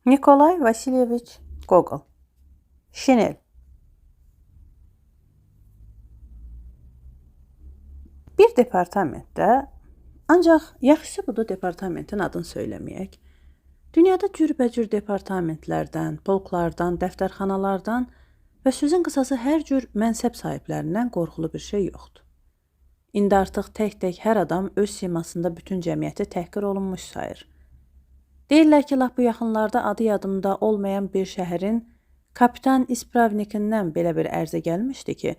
Nikolay Vasilyeviç Gogol. Şinel. Bir departamentdə, ancaq yaxşısı budur departamentin adını söyləməyək. Dünyada cürbəcür departamentlərdən, polklardan, dəftərxanalardan və sözün qısası hər cür mənsəb sahiblərindən qorxulu bir şey yoxdur. İndi artıq tək-tək hər adam öz simasında bütün cəmiyyəti təhqir olunmuş sayır. Deyirlər ki, lap bu yaxınlarda adı yadımda olmayan bir şəhərin kapitan ispravnikindən belə bir ərizə gəlmişdi ki,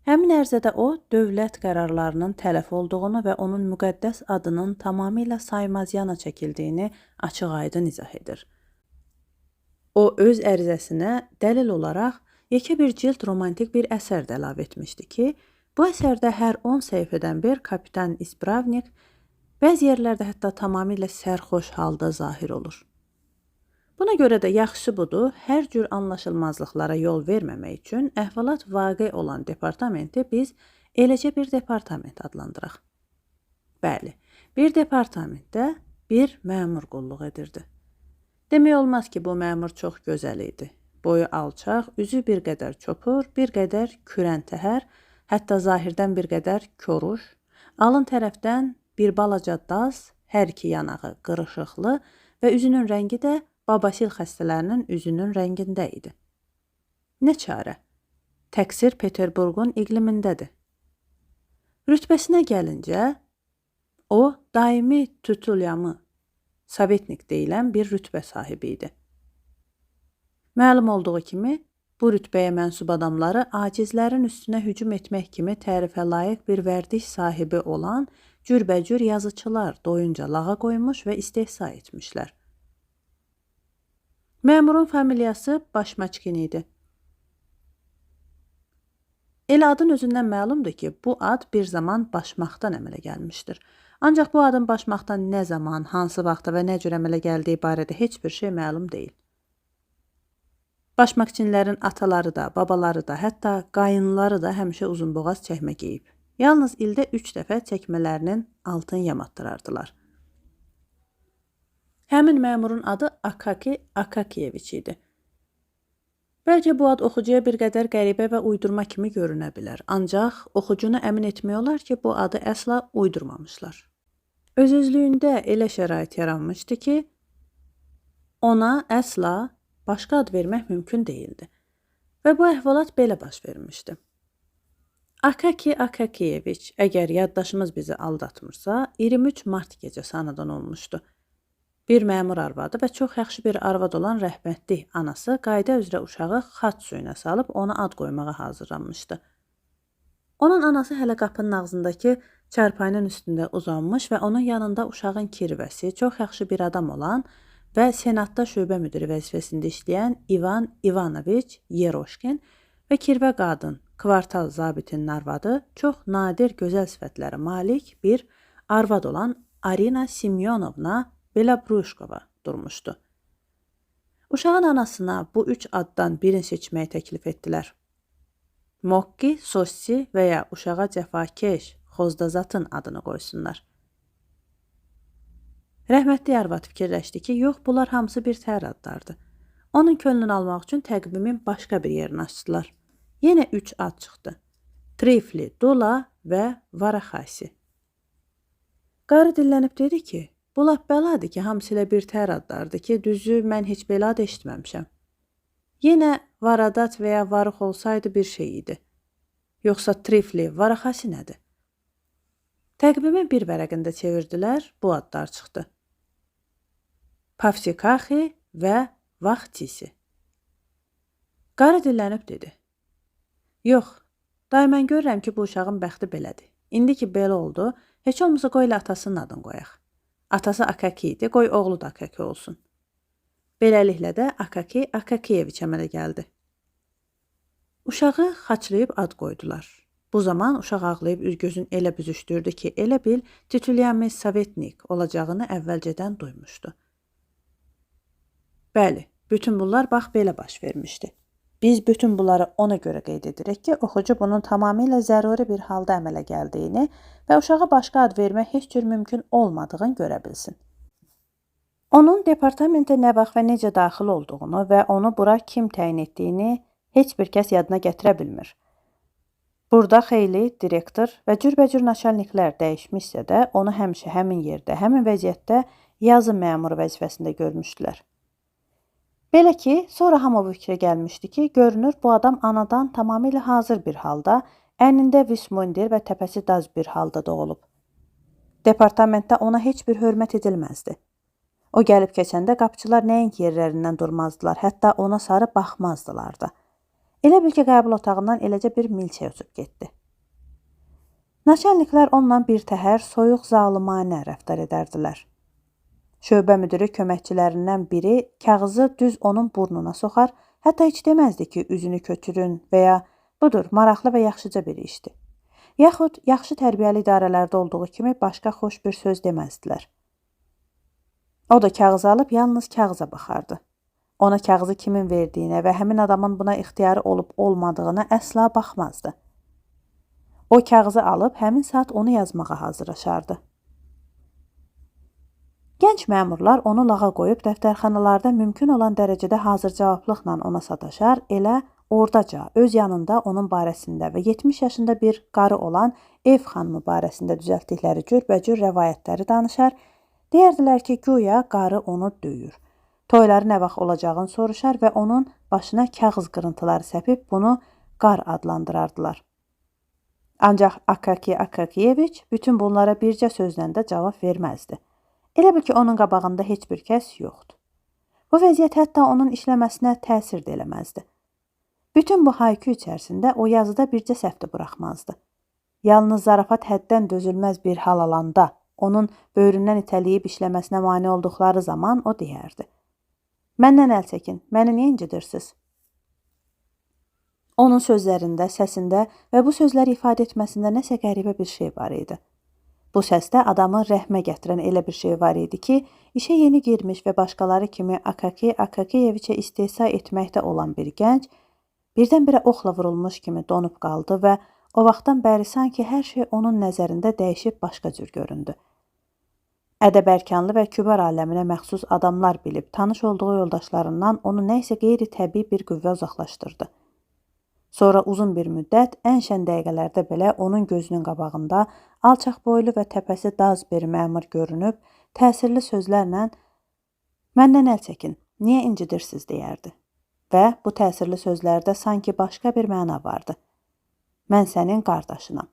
həmin ərizədə o, dövlət qərarlarının tələf olduğunu və onun müqəddəs adının tamamilə saymazyana çəkildiyini açıq-aydın izah edir. O, öz ərizəsinə dəlil olaraq yekə bir cild romantik bir əsər də əlavə etmişdi ki, bu əsərdə hər 10 səhifədən bir kapitan ispravnik bəzi yerlərdə hətta tamamilə sərxoş halda zahir olur. Buna görə də yaxşısı budur, hər cür anlaşılmazlıqlara yol verməmək üçün əhvalat vaqe olan departamenti biz eləcə bir departament adlandıraq. Bəli, bir departamentdə bir məmur qulluq edirdi. Demək olmaz ki, bu məmur çox gözəl idi. Boyu alçaq, üzü bir qədər çopur, bir qədər kürən təhər, hətta zahirdən bir qədər koruş, alın tərəfdən bir balaca daz, hər iki yanağı qırışıqlı və üzünün rəngi də babasil xəstələrinin üzünün rəngində idi. Nə çarə? Təqsir Peterburqun iqlimindədir. Rütbəsinə gəlincə, o daimi tutulyamı, sovetnik deyilən bir rütbə sahibi idi. Məlum olduğu kimi, bu rütbəyə mənsub adamları acizlərin üstünə hücum etmək kimi tərifə layiq bir vərdiş sahibi olan cürbəcür yazıçılar doyunca lağa qoymuş və istehza etmişlər. Məmurun familiyası Başmaçkin idi. Elə adın özündən məlumdur ki, bu ad bir zaman başmaqdan əmələ gəlmişdir. Ancaq bu adın başmaqdan nə zaman, hansı vaxtda və nə cür əmələ gəldiyi barədə heç bir şey məlum deyil. Başmaqçinlərin ataları da, babaları da, hətta qayınları da həmişə uzunboğaz çəkmə geyib. Yalnız ildə 3 dəfə çəkmələrinin altını yamatdırardılar. Həmin məmurun adı Akaki Akakiyeviç idi. Bəlkə bu ad oxucuya bir qədər qəribə və uydurma kimi görünə bilər. Ancaq oxucunu əmin etmək olar ki, bu adı əsla uydurmamışlar. Öz-özlüyündə elə şərait yaranmışdı ki, ona əsla başqa ad vermək mümkün deyildi. Və bu əhvalat belə baş vermişdi. Akaki Akakiyeviç, əgər yaddaşımız bizi aldatmırsa, 23 mart gecəsi anadan olmuşdu. Bir məmur arvadı və çox yaxşı bir arvad olan rəhmətli anası qayda üzrə uşağı xaç suyuna salıb ona ad qoymağa hazırlanmışdı. Onun anası hələ qapının ağzındakı çarpayının üstündə uzanmış və onun yanında uşağın kirvəsi, çox yaxşı bir adam olan və Senatda şöbə müdiri vəzifəsində işləyən İvan İvanoviç Yeroşkin və kirvə qadın, kvartal zabitinin arvadı, çox nadir gözəl sifətlərə malik bir arvad olan Arina Simyonovna Belabruşkova durmuşdu. Uşağın anasına bu 3 addan birini seçməyi təklif etdilər. Mokki, Sossi və ya uşağa cəfakeş Xozdazatın adını qoysunlar. Rəhmətli arvad fikirləşdi ki, yox, bunlar hamısı bir tər adlardır. Onun könlünü almaq üçün təqvimin başqa bir yerini açdılar. Yenə 3 ad çıxdı. Trifli, Dula və Varaxasi. Qarı dillənib dedi ki, bu lap bəladır ki, hamısı elə bir tər adlardır ki, düzü mən heç belə ad eşitməmişəm. Yenə Varadat və ya Varux olsaydı bir şey idi. Yoxsa Trifli, Varaxasi nədir? Təqvimin bir vərəqində çevirdilər, bu adlar çıxdı. Pafsikaxi və Vaxtisi. Qarı dillənib dedi. Yox, day mən görürəm ki, bu uşağın bəxti belədir. İndi ki belə oldu, heç olmasa qoy elə atasının adını qoyaq. Atası Akaki idi, qoy oğlu da Akaki olsun. Beləliklə də Akaki Akakiyeviç əmələ gəldi. Uşağı xaçlayıb ad qoydular. Bu zaman uşaq ağlayıb üz-gözün elə büzüşdürdü ki, elə bil titulyami sovetnik olacağını əvvəlcədən duymuşdu. Bəli, bütün bunlar bax belə baş vermişdi. Biz bütün bunları ona görə qeyd edirik ki, oxucu bunun tamamilə zəruri bir halda əmələ gəldiyini və uşağa başqa ad vermək heç cür mümkün olmadığını görə bilsin. Onun departamentə nə vaxt və necə daxil olduğunu və onu bura kim təyin etdiyini heç bir kəs yadına gətirə bilmir. Burada xeyli direktor və cürbəcür naçalniklər dəyişmişsə də, onu həmişə həmin yerdə, həmin vəziyyətdə yazı məmuru vəzifəsində görmüşdülər. Belə ki, sonra hamı bu fikrə gəlmişdi ki, görünür bu adam anadan tamamilə hazır bir halda, əynində vismundir və təpəsi daz bir halda doğulub. Departamentdə ona heç bir hörmət edilməzdi. O gəlib keçəndə qapıçılar nəinki yerlərindən durmazdılar, hətta ona sarı baxmazdılar da. Elə bil ki, qəbul otağından eləcə bir milçək uçub getdi. Naçalniklər onunla bir təhər soyuq zalımanə rəftar edərdilər. Şöbə müdiri köməkçilərindən biri kağızı düz onun burnuna soxar, hətta heç deməzdi ki, üzünü köçürün və ya budur, maraqlı və yaxşıca bir işdir. Yaxud yaxşı tərbiyəli idarələrdə olduğu kimi başqa xoş bir söz deməzdilər. O da kağızı alıb yalnız kağıza baxardı. Ona kağızı kimin verdiyinə və həmin adamın buna ixtiyarı olub olmadığına əsla baxmazdı. O kağızı alıb həmin saat onu yazmağa hazırlaşardı. Gənc məmurlar onu lağa qoyub dəftərxanalarda mümkün olan dərəcədə hazır cavablıqla ona sataşar, elə ordaca öz yanında onun barəsində və 70 yaşında bir qarı olan ev xanımı barəsində düzəltdikləri cürbəcür rəvayətləri danışar, deyərdilər ki, güya qarı onu döyür. Toyları nə vaxt olacağını soruşar və onun başına kağız qırıntıları səpib bunu qar adlandırardılar. Ancaq Akaki Akakiyeviç bütün bunlara bircə sözlə də cavab verməzdi. Elə bil ki, onun qabağında heç bir kəs yoxdur. Bu vəziyyət hətta onun işləməsinə təsir də eləməzdi. Bütün bu haykü içərisində o yazıda bircə səhv də buraxmazdı. Yalnız zarafat həddən dözülməz bir hal alanda, onun böyründən itələyib işləməsinə mane olduqları zaman o deyərdi: "Məndən əl çəkin, məni niyə incidirsiniz?" Onun sözlərində, səsində və bu sözləri ifadə etməsində nəsə qəribə bir şey var idi. Bu səsdə adamı rəhmə gətirən elə bir şey var idi ki, işə yeni girmiş və başqaları kimi Akaki Akakiyeviçə istehza etməkdə olan bir gənc birdən-birə oxla vurulmuş kimi donub qaldı və o vaxtdan bəri sanki hər şey onun nəzərində dəyişib başqa cür göründü. Ədəb-ərkanlı və kübar aləminə məxsus adamlar bilib tanış olduğu yoldaşlarından onu nə isə qeyri-təbii bir qüvvə uzaqlaşdırdı. Sonra uzun bir müddət ən şən dəqiqələrdə belə onun gözünün qabağında alçaq boylu və təpəsi daz bir məmur görünüb, təsirli sözlərlə "Məndən əl çəkin, niyə incidirsiniz?" deyərdi. Və bu təsirli sözlərdə sanki başqa bir məna vardı. Mən sənin qardaşınam.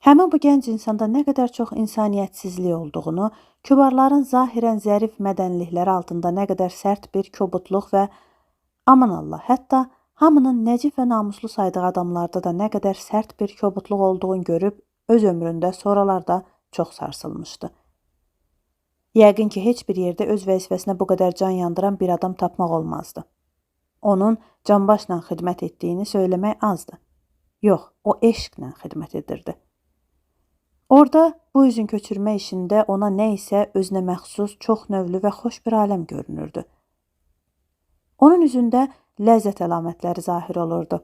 Həmin bu gənc insanda nə qədər çox insaniyyətsizlik olduğunu, kübarların zahirən zərif mədənlikləri altında nə qədər sərt bir kobudluq və aman Allah, hətta hamının nəcib və namuslu saydığı adamlarda da nə qədər sərt bir kobudluq olduğunu görüb öz ömründə sonralarda çox sarsılmışdı. Yəqin ki, heç bir yerdə öz vəzifəsinə bu qədər can yandıran bir adam tapmaq olmazdı. Onun canbaşla xidmət etdiyini söyləmək azdı. Yox, o eşqlə xidmət edirdi. Orada bu üzün köçürmə işində ona nə isə özünə məxsus çox növlü və xoş bir aləm görünürdü. Onun üzündə ləzzət əlamətləri zahir olurdu.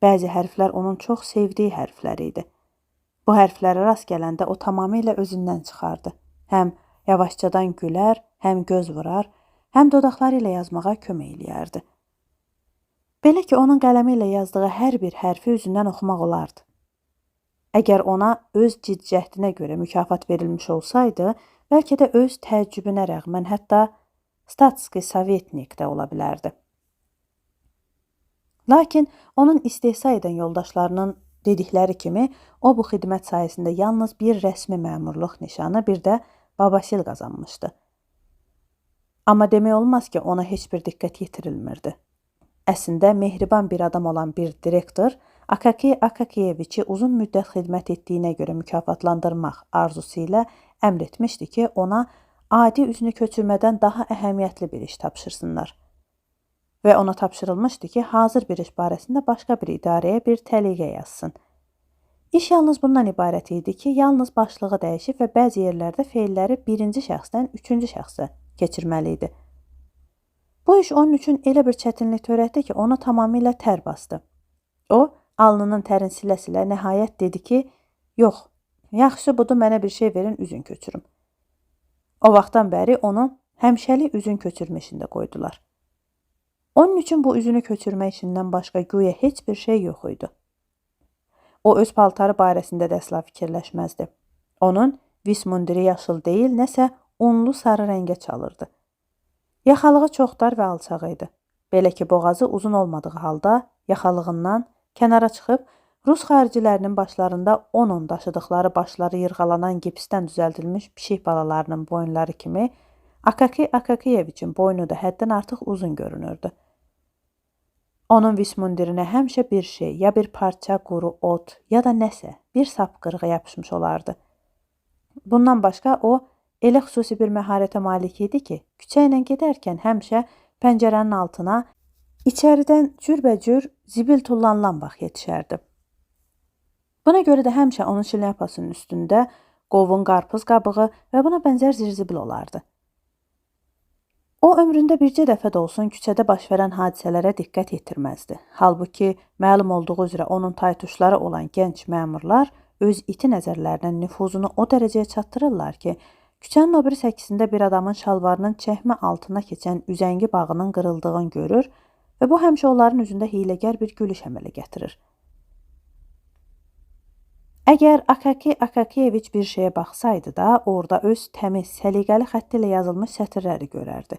Bəzi hərflər onun çox sevdiyi hərflər idi. Bu hərflərə rast gələndə o tamamilə özündən çıxardı. Həm yavaşcadan gülər, həm göz vurar, həm dodaqları ilə yazmağa kömək eləyərdi. Belə ki, onun qələmi ilə yazdığı hər bir hərfi üzündən oxumaq olardı. Əgər ona öz cidd-cəhdinə görə mükafat verilmiş olsaydı, bəlkə də öz təəccübünə rəğmən hətta statski sovetnik də ola bilərdi. Lakin onun istehza edən yoldaşlarının dedikləri kimi, o bu xidmət sayəsində yalnız bir rəsmi məmurluq nişanı, bir də babasil qazanmışdı. Amma demək olmaz ki, ona heç bir diqqət yetirilmirdi. Əslində, mehriban bir adam olan bir direktor Akaki Akakiyeviçi uzun müddət xidmət etdiyinə görə mükafatlandırmaq arzusu ilə əmr etmişdi ki, ona adi üzünü köçürmədən daha əhəmiyyətli bir iş tapşırsınlar. Və ona tapşırılmışdı ki, hazır bir iş barəsində başqa bir idarəyə bir təliqə yazsın. İş yalnız bundan ibarət idi ki, yalnız başlığı dəyişib və bəzi yerlərdə feilləri birinci şəxsdən üçüncü şəxsə keçirməli idi. Bu iş onun üçün elə bir çətinlik törətdi ki, onu tamamilə tər bastı. O, alnının tərin silə-silə nəhayət dedi ki, yox, yaxşısı budur, mənə bir şey verin, üzün köçürüm. O vaxtdan bəri onu həmişəlik üzün köçürmə işində qoydular. Onun üçün bu üzünü köçürmə işindən başqa güya heç bir şey yox idi. O öz paltarı barəsində də əsla fikirləşməzdi. Onun vismundiri yaşıl deyil, nəsə unlu sarı rəngə çalırdı. Yaxalığı çox dar və alçaq idi. Belə ki, boğazı uzun olmadığı halda yaxalığından kənara çıxıb Rus xaricilərinin başlarında 10-10 daşıdıqları başları yırğalanan gipsdən düzəldilmiş pişik balalarının boyunları kimi Akaki Akakiyeviçin boynu da həddən artıq uzun görünürdü. Onun vismundirinə həmişə bir şey, ya bir parça quru ot, ya da nəsə, bir sap qırığı yapışmış olardı. Bundan başqa o elə xüsusi bir məharətə malik idi ki, küçə ilə gedərkən həmişə pəncərənin altına içəridən cürbəcür zibil tullanılan vaxt yetişərdi. Buna görə də həmişə onun şlyapasının üstündə qovun, qarpız qabığı və buna bənzər zirzibil olardı. O ömründə bircə dəfə də olsun küçədə baş verən hadisələrə diqqət yetirməzdi. Halbuki məlum olduğu üzrə onun taytuşları olan gənc məmurlar öz iti nəzərlərinin nüfuzunu o dərəcəyə çatdırırlar ki, küçənin o biri səkisində bir adamın şalvarının çəkmə altına keçən üzəngi bağının qırıldığını görür və bu həmişə onların üzündə hiyləgər bir gülüş əmələ gətirir. Əgər Akaki Akakiyeviç bir şeyə baxsaydı da, orada öz təmiz, səliqəli xətti ilə yazılmış sətirləri görərdi.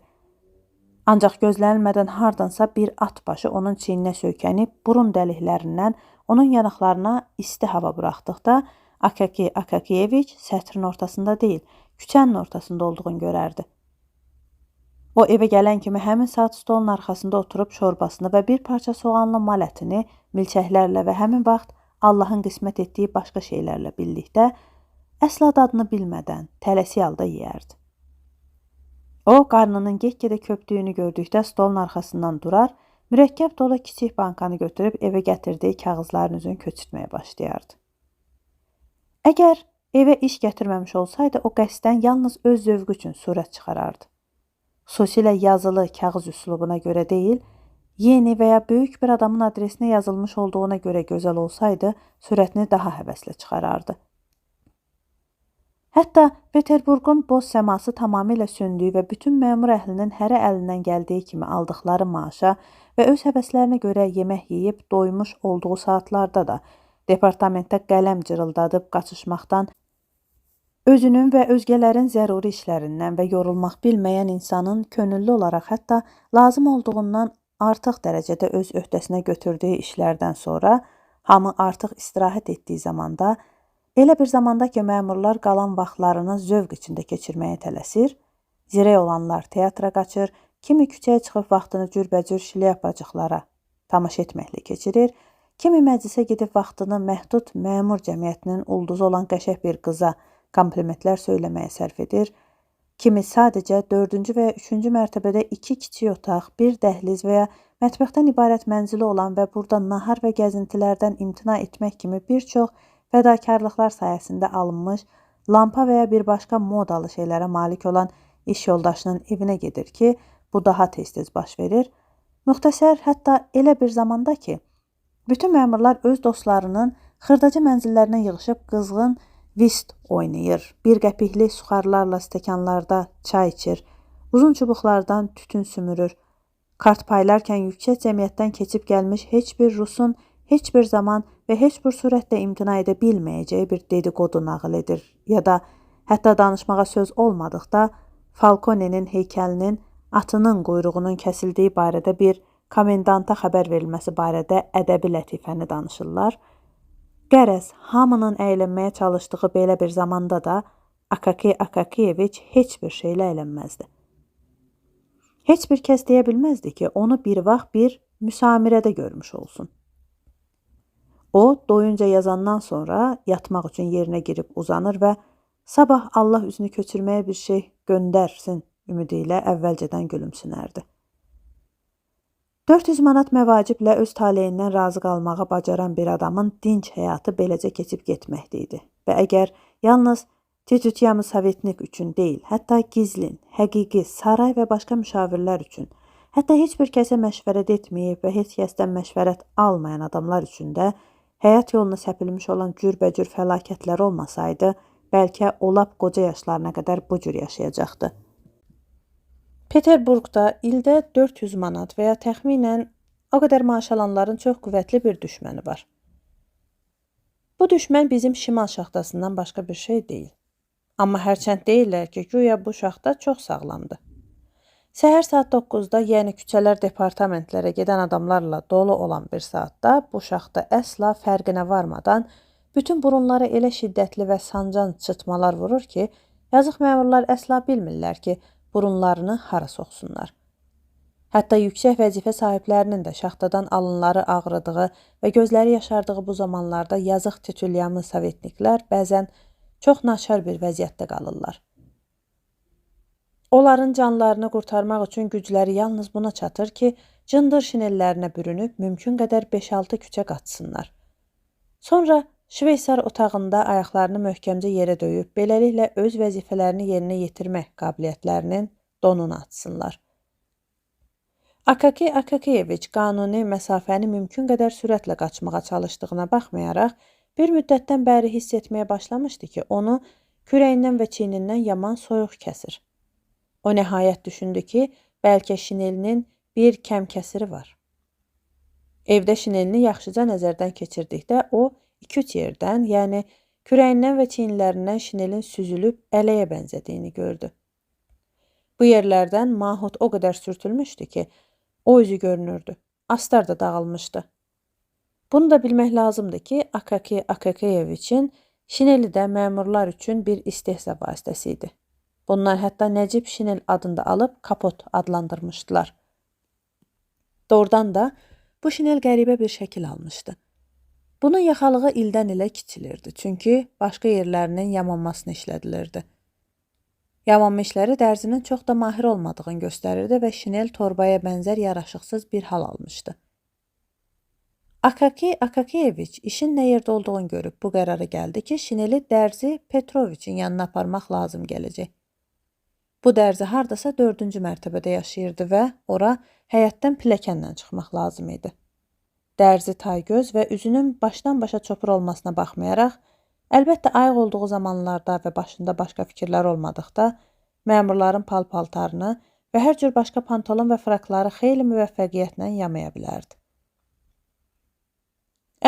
Ancaq gözlənilmədən hardansa bir at başı onun çiyninə söykənib, burun dəliklərindən onun yanaqlarına isti hava buraxdıqda Akaki Akakiyeviç sətrin ortasında deyil, küçənin ortasında olduğunu görərdi. O evə gələn kimi həmin saat stolun arxasında oturub şorbasını və bir parça soğanlı mal ətini milçəklərlə və həmin vaxt Allahın qismət etdiyi başqa şeylərlə birlikdə əsla dadını bilmədən tələsik halda yeyərdi. O, qarnının get-gedə köpdüyünü gördükdə stolun arxasından durar, mürəkkəb dolu kiçik bankanı götürüb evə gətirdiyi kağızların üzünü köçürtməyə başlayardı. Əgər evə iş gətirməmiş olsaydı, o qəsdən yalnız öz zövqü üçün surət çıxarardı. Xüsusilə yazılı kağız üslubuna görə deyil, yeni və ya böyük bir adamın adresinə yazılmış olduğuna görə gözəl olsaydı, sürətini daha həvəslə çıxarardı. Hətta Peterburqun boz səması tamamilə söndüyü və bütün məmur əhlinin hərə əlindən gəldiyi kimi aldıqları maaşa və öz həvəslərinə görə yemək yeyib doymuş olduğu saatlarda da departamentdə qələm cırıldadıb qaçışmaqdan, özünün və özgələrin zəruri işlərindən və yorulmaq bilməyən insanın könüllü olaraq hətta lazım olduğundan artıq dərəcədə öz öhdəsinə götürdüyü işlərdən sonra hamı artıq istirahət etdiyi zamanda, elə bir zamanda ki, məmurlar qalan vaxtlarını zövq içində keçirməyə tələsir, zirək olanlar teatra qaçır, kimi küçəyə çıxıb vaxtını cürbəcür şlyapacıqlara tamaşa etməklə keçirir, kimi məclisə gedib vaxtını məhdud məmur cəmiyyətinin ulduzu olan qəşəng bir qıza komplimentlər söyləməyə sərf edir, kimi sadəcə 4-cü və ya 3-cü mərtəbədə 2 kiçik otaq, bir dəhliz və ya mətbəxdən ibarət mənzili olan və burada nahar və gəzintilərdən imtina etmək kimi bir çox fədakarlıqlar sayəsində alınmış lampa və ya bir başqa modalı şeylərə malik olan iş yoldaşının evinə gedir ki, bu daha tez-tez baş verir. Müxtəsər, hətta elə bir zamanda ki, bütün məmurlar öz dostlarının xırdaca mənzillərinə yığışıb qızğın vist oynayır, bir qəpiklik suxarlarla stəkanlarda çay içir, uzun çubuqlardan tütün sümürür. Kart paylarkən yüksək cəmiyyətdən keçib gəlmiş heç bir Rusun heç bir zaman və heç bir surətdə imtina edə bilməyəcəyi bir dedikodu nağıl edir ya da hətta danışmağa söz olmadıqda Falkonenin heykəlinin atının quyruğunun kəsildiyi barədə bir komendanta xəbər verilməsi barədə ədəbi lətifəni danışırlar. Qərəz, hamının əylənməyə çalışdığı belə bir zamanda da Akaki Akakiyeviç heç bir şeylə əylənməzdi. Heç bir kəs deyə bilməzdi ki, onu bir vaxt bir müsamirədə görmüş olsun. O, doyunca yazandan sonra yatmaq üçün yerinə girib uzanır və sabah Allah üzünü köçürməyə bir şey göndərsin ümidi ilə əvvəlcədən gülümsünərdi. 400 manat məvaciblə öz taleyindən razı qalmağa bacaran bir adamın dinc həyatı beləcə keçib getməkdə idi. Və əgər yalnız Titütyamı Sovetnik üçün deyil, hətta gizlin, həqiqi, saray və başqa müşavirlər üçün, hətta heç bir kəsə məşvərət etməyib və heç kəsdən məşvərət almayan adamlar üçün də həyat yoluna səpilmiş olan cürbəcür fəlakətlər olmasaydı, Bəlkə o lap qoca yaşlarına qədər bu cür yaşayacaqdı. Peterburqda ildə 400 manat və ya təxminən o qədər maaş alanların çox qüvvətli bir düşməni var. Bu düşmən bizim şimal şaxtasından başqa bir şey deyil. Amma hərçənd deyirlər ki, güya bu şaxta çox sağlamdır. Səhər saat 9-da, yəni küçələr departamentlərə gedən adamlarla dolu olan bir saatda bu şaxta əsla fərqinə varmadan bütün burunlara elə şiddətli və sancan çıtmalar vurur ki, yazıq məmurlar əsla bilmirlər ki, burunlarını hara soxsunlar. Hətta yüksək vəzifə sahiblərinin də şaxtadan alınları ağrıdığı və gözləri yaşardığı bu zamanlarda yazıq titülyamı sovetniklər bəzən çox naçar bir vəziyyətdə qalırlar. Onların canlarını qurtarmaq üçün gücləri yalnız buna çatır ki, cındır şinellərinə bürünüb mümkün qədər 5-6 küçə qaçsınlar. Sonra Şveysar otağında ayaqlarını möhkəmcə yerə döyüb, beləliklə öz vəzifələrini yerinə yetirmək qabiliyyətlərinin donunu atsınlar. Akaki Akakiyeviç qanuni məsafəni mümkün qədər sürətlə qaçmağa çalışdığına baxmayaraq, bir müddətdən bəri hiss etməyə başlamışdı ki, onu kürəyindən və çiynindən yaman soyuq kəsir. O nəhayət düşündü ki, bəlkə şinelinin bir kəm-kəsiri var. Evdə şinelini yaxşıca nəzərdən keçirdikdə o, 2-3 yerdən, yəni kürəyindən və çiyinlərindən şinelin süzülüb ələyə bənzədiyini gördü. Bu yerlərdən mahut o qədər sürtülmüşdü ki, o üzü görünürdü. Astar da dağılmışdı. Bunu da bilmək lazımdır ki, Akaki Akakiyeviçin şineli də məmurlar üçün bir istehza vasitəsi idi. Bunlar hətta Nəcib şinel adını da alıb kapot adlandırmışdılar. Doğrudan da bu şinel qəribə bir şəkil almışdı. Bunun yaxalığı ildən ilə kiçilirdi, çünki başqa yerlərinin yamanmasını işlədilirdi. Yamanma işləri dərzinin çox da mahir olmadığını göstərirdi və şinel torbaya bənzər yaraşıqsız bir hal almışdı. Akaki Akakiyeviç işin nə yerdə olduğunu görüb bu qərara gəldi ki, şineli dərzi Petroviçin yanına aparmaq lazım gələcək. Bu dərzi hardasa 4-cü mərtəbədə yaşayırdı və ora həyətdən pilləkənlə çıxmaq lazım idi. Dərzi taygöz və üzünün başdan başa çopur olmasına baxmayaraq, əlbəttə ayıq olduğu zamanlarda və başında başqa fikirlər olmadıqda, məmurların pal-paltarını və hər cür başqa pantolon və frakları xeyli müvəffəqiyyətlə yamaya bilərdi.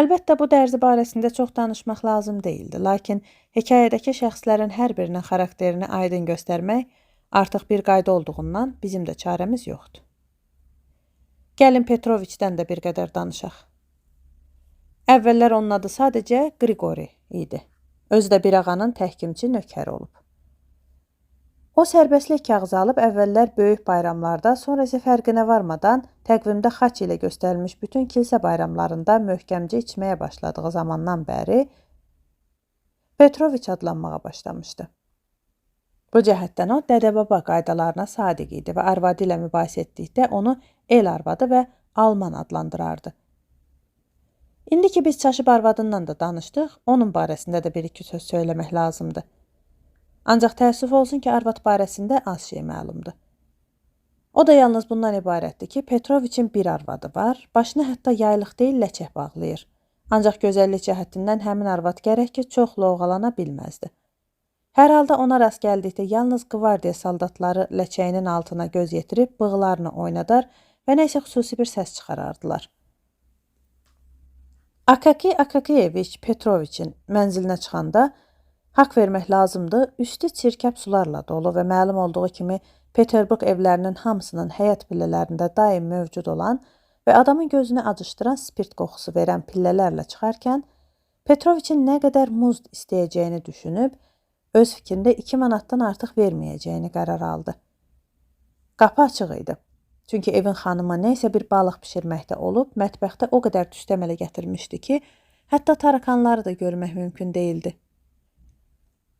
Əlbəttə bu dərzi barəsində çox danışmaq lazım deyildi, lakin hekayədəki şəxslərin hər birinin xarakterini aydın göstərmək artıq bir qayda olduğundan bizim də çarəmiz yoxdur. Gəlin Petroviçdən də bir qədər danışaq. Əvvəllər onun adı sadəcə Qriqori idi. Özü də bir ağanın təhkimçi nökəri olub. O sərbəstlik kağızı alıb əvvəllər böyük bayramlarda, sonra isə fərqinə varmadan təqvimdə xaç ilə göstərilmiş bütün kilsə bayramlarında möhkəmcə içməyə başladığı zamandan bəri Petroviç adlanmağa başlamışdı. Bu cəhətdən o dədə-baba qaydalarına sadiq idi və arvadı ilə mübahisə etdikdə onu el arvadı və Alman adlandırardı. İndi ki biz çaşıb arvadından da danışdıq, onun barəsində də bir-iki söz söyləmək lazımdır. Ancaq təəssüf olsun ki, arvad barəsində az şey məlumdur. O da yalnız bundan ibarətdir ki, Petroviçin bir arvadı var, başına hətta yaylıq deyil, ləçək bağlayır. Ancaq gözəllik cəhətindən həmin arvad gərək ki, çox lovğalana bilməzdi. Hər halda ona rast gəldikdə yalnız qvardiya soldatları ləçəyinin altına göz yetirib bığlarını oynadar və nə isə xüsusi bir səs çıxarardılar. Akaki Akakiyeviç Petroviçin mənzilinə çıxanda haqq vermək lazımdır, üstü çirkəb sularla dolu və məlum olduğu kimi Peterburq evlərinin hamısının həyət pillələrində daim mövcud olan və adamın gözünü acışdıran spirt qoxusu verən pillələrlə çıxarkən Petroviçin nə qədər muzd istəyəcəyini düşünüb, öz fikrində 2 manatdan artıq verməyəcəyini qərar aldı. Qapı açıq idi. Çünki evin xanımı nə isə bir balıq bişirməkdə olub, mətbəxdə o qədər tüstü əmələ gətirmişdi ki, hətta tarakanları da görmək mümkün deyildi.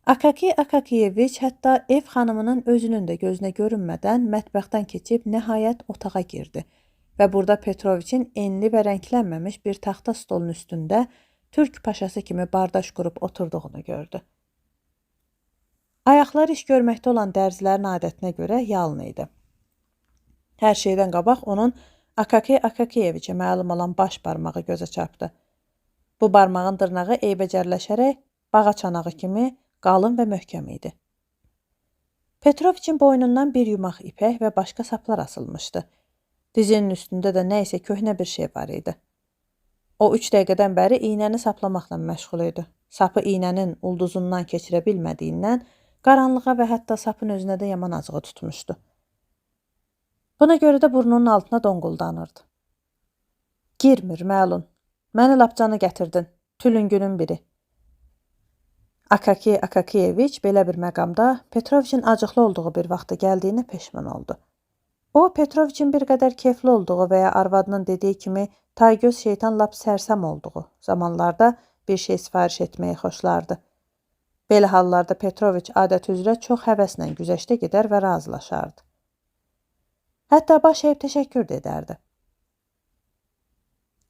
Akaki Akakiyeviç hətta ev xanımının özünün də gözünə görünmədən mətbəxdən keçib nəhayət otağa girdi və burada Petroviçin enli və rənglənməmiş bir taxta stolun üstündə Türk paşası kimi bardaş qurub oturduğunu gördü. Ayaqları iş görməkdə olan dərzilərin adətinə görə yalın idi. Hər şeydən qabaq onun Akaki Akakiyeviçə məlum olan baş barmağı gözə çarpdı. Bu barmağın dırnağı eybəcərləşərək bağa çanağı kimi Qalın və möhkəm idi. Petroviçin boynundan bir yumaq ipək və başqa saplar asılmışdı. Dizinin üstündə də nə isə köhnə bir şey var idi. O 3 dəqiqədən bəri iynəni saplamaqla məşğul idi. Sapı iynənin ulduzundan keçirə bilmədiyindən qaranlığa və hətta sapın özünə də yaman acığı tutmuşdu. Buna görə də burnunun altına donquldanırdı. Girmir, məlun. Məni lap canı gətirdin. Tülüngünün biri. Akaki Akakiyeviç belə bir məqamda Petroviçin acıqlı olduğu bir vaxta gəldiyinə peşman oldu. O, Petroviçin bir qədər keyfli olduğu və ya arvadının dediyi kimi taygöz şeytan lap sərsəm olduğu zamanlarda bir şey sifariş etməyi xoşlardı. Belə hallarda Petroviç adət üzrə çox həvəslə güzəştə gedər və razılaşardı. Hətta baş əyib təşəkkür də edərdi.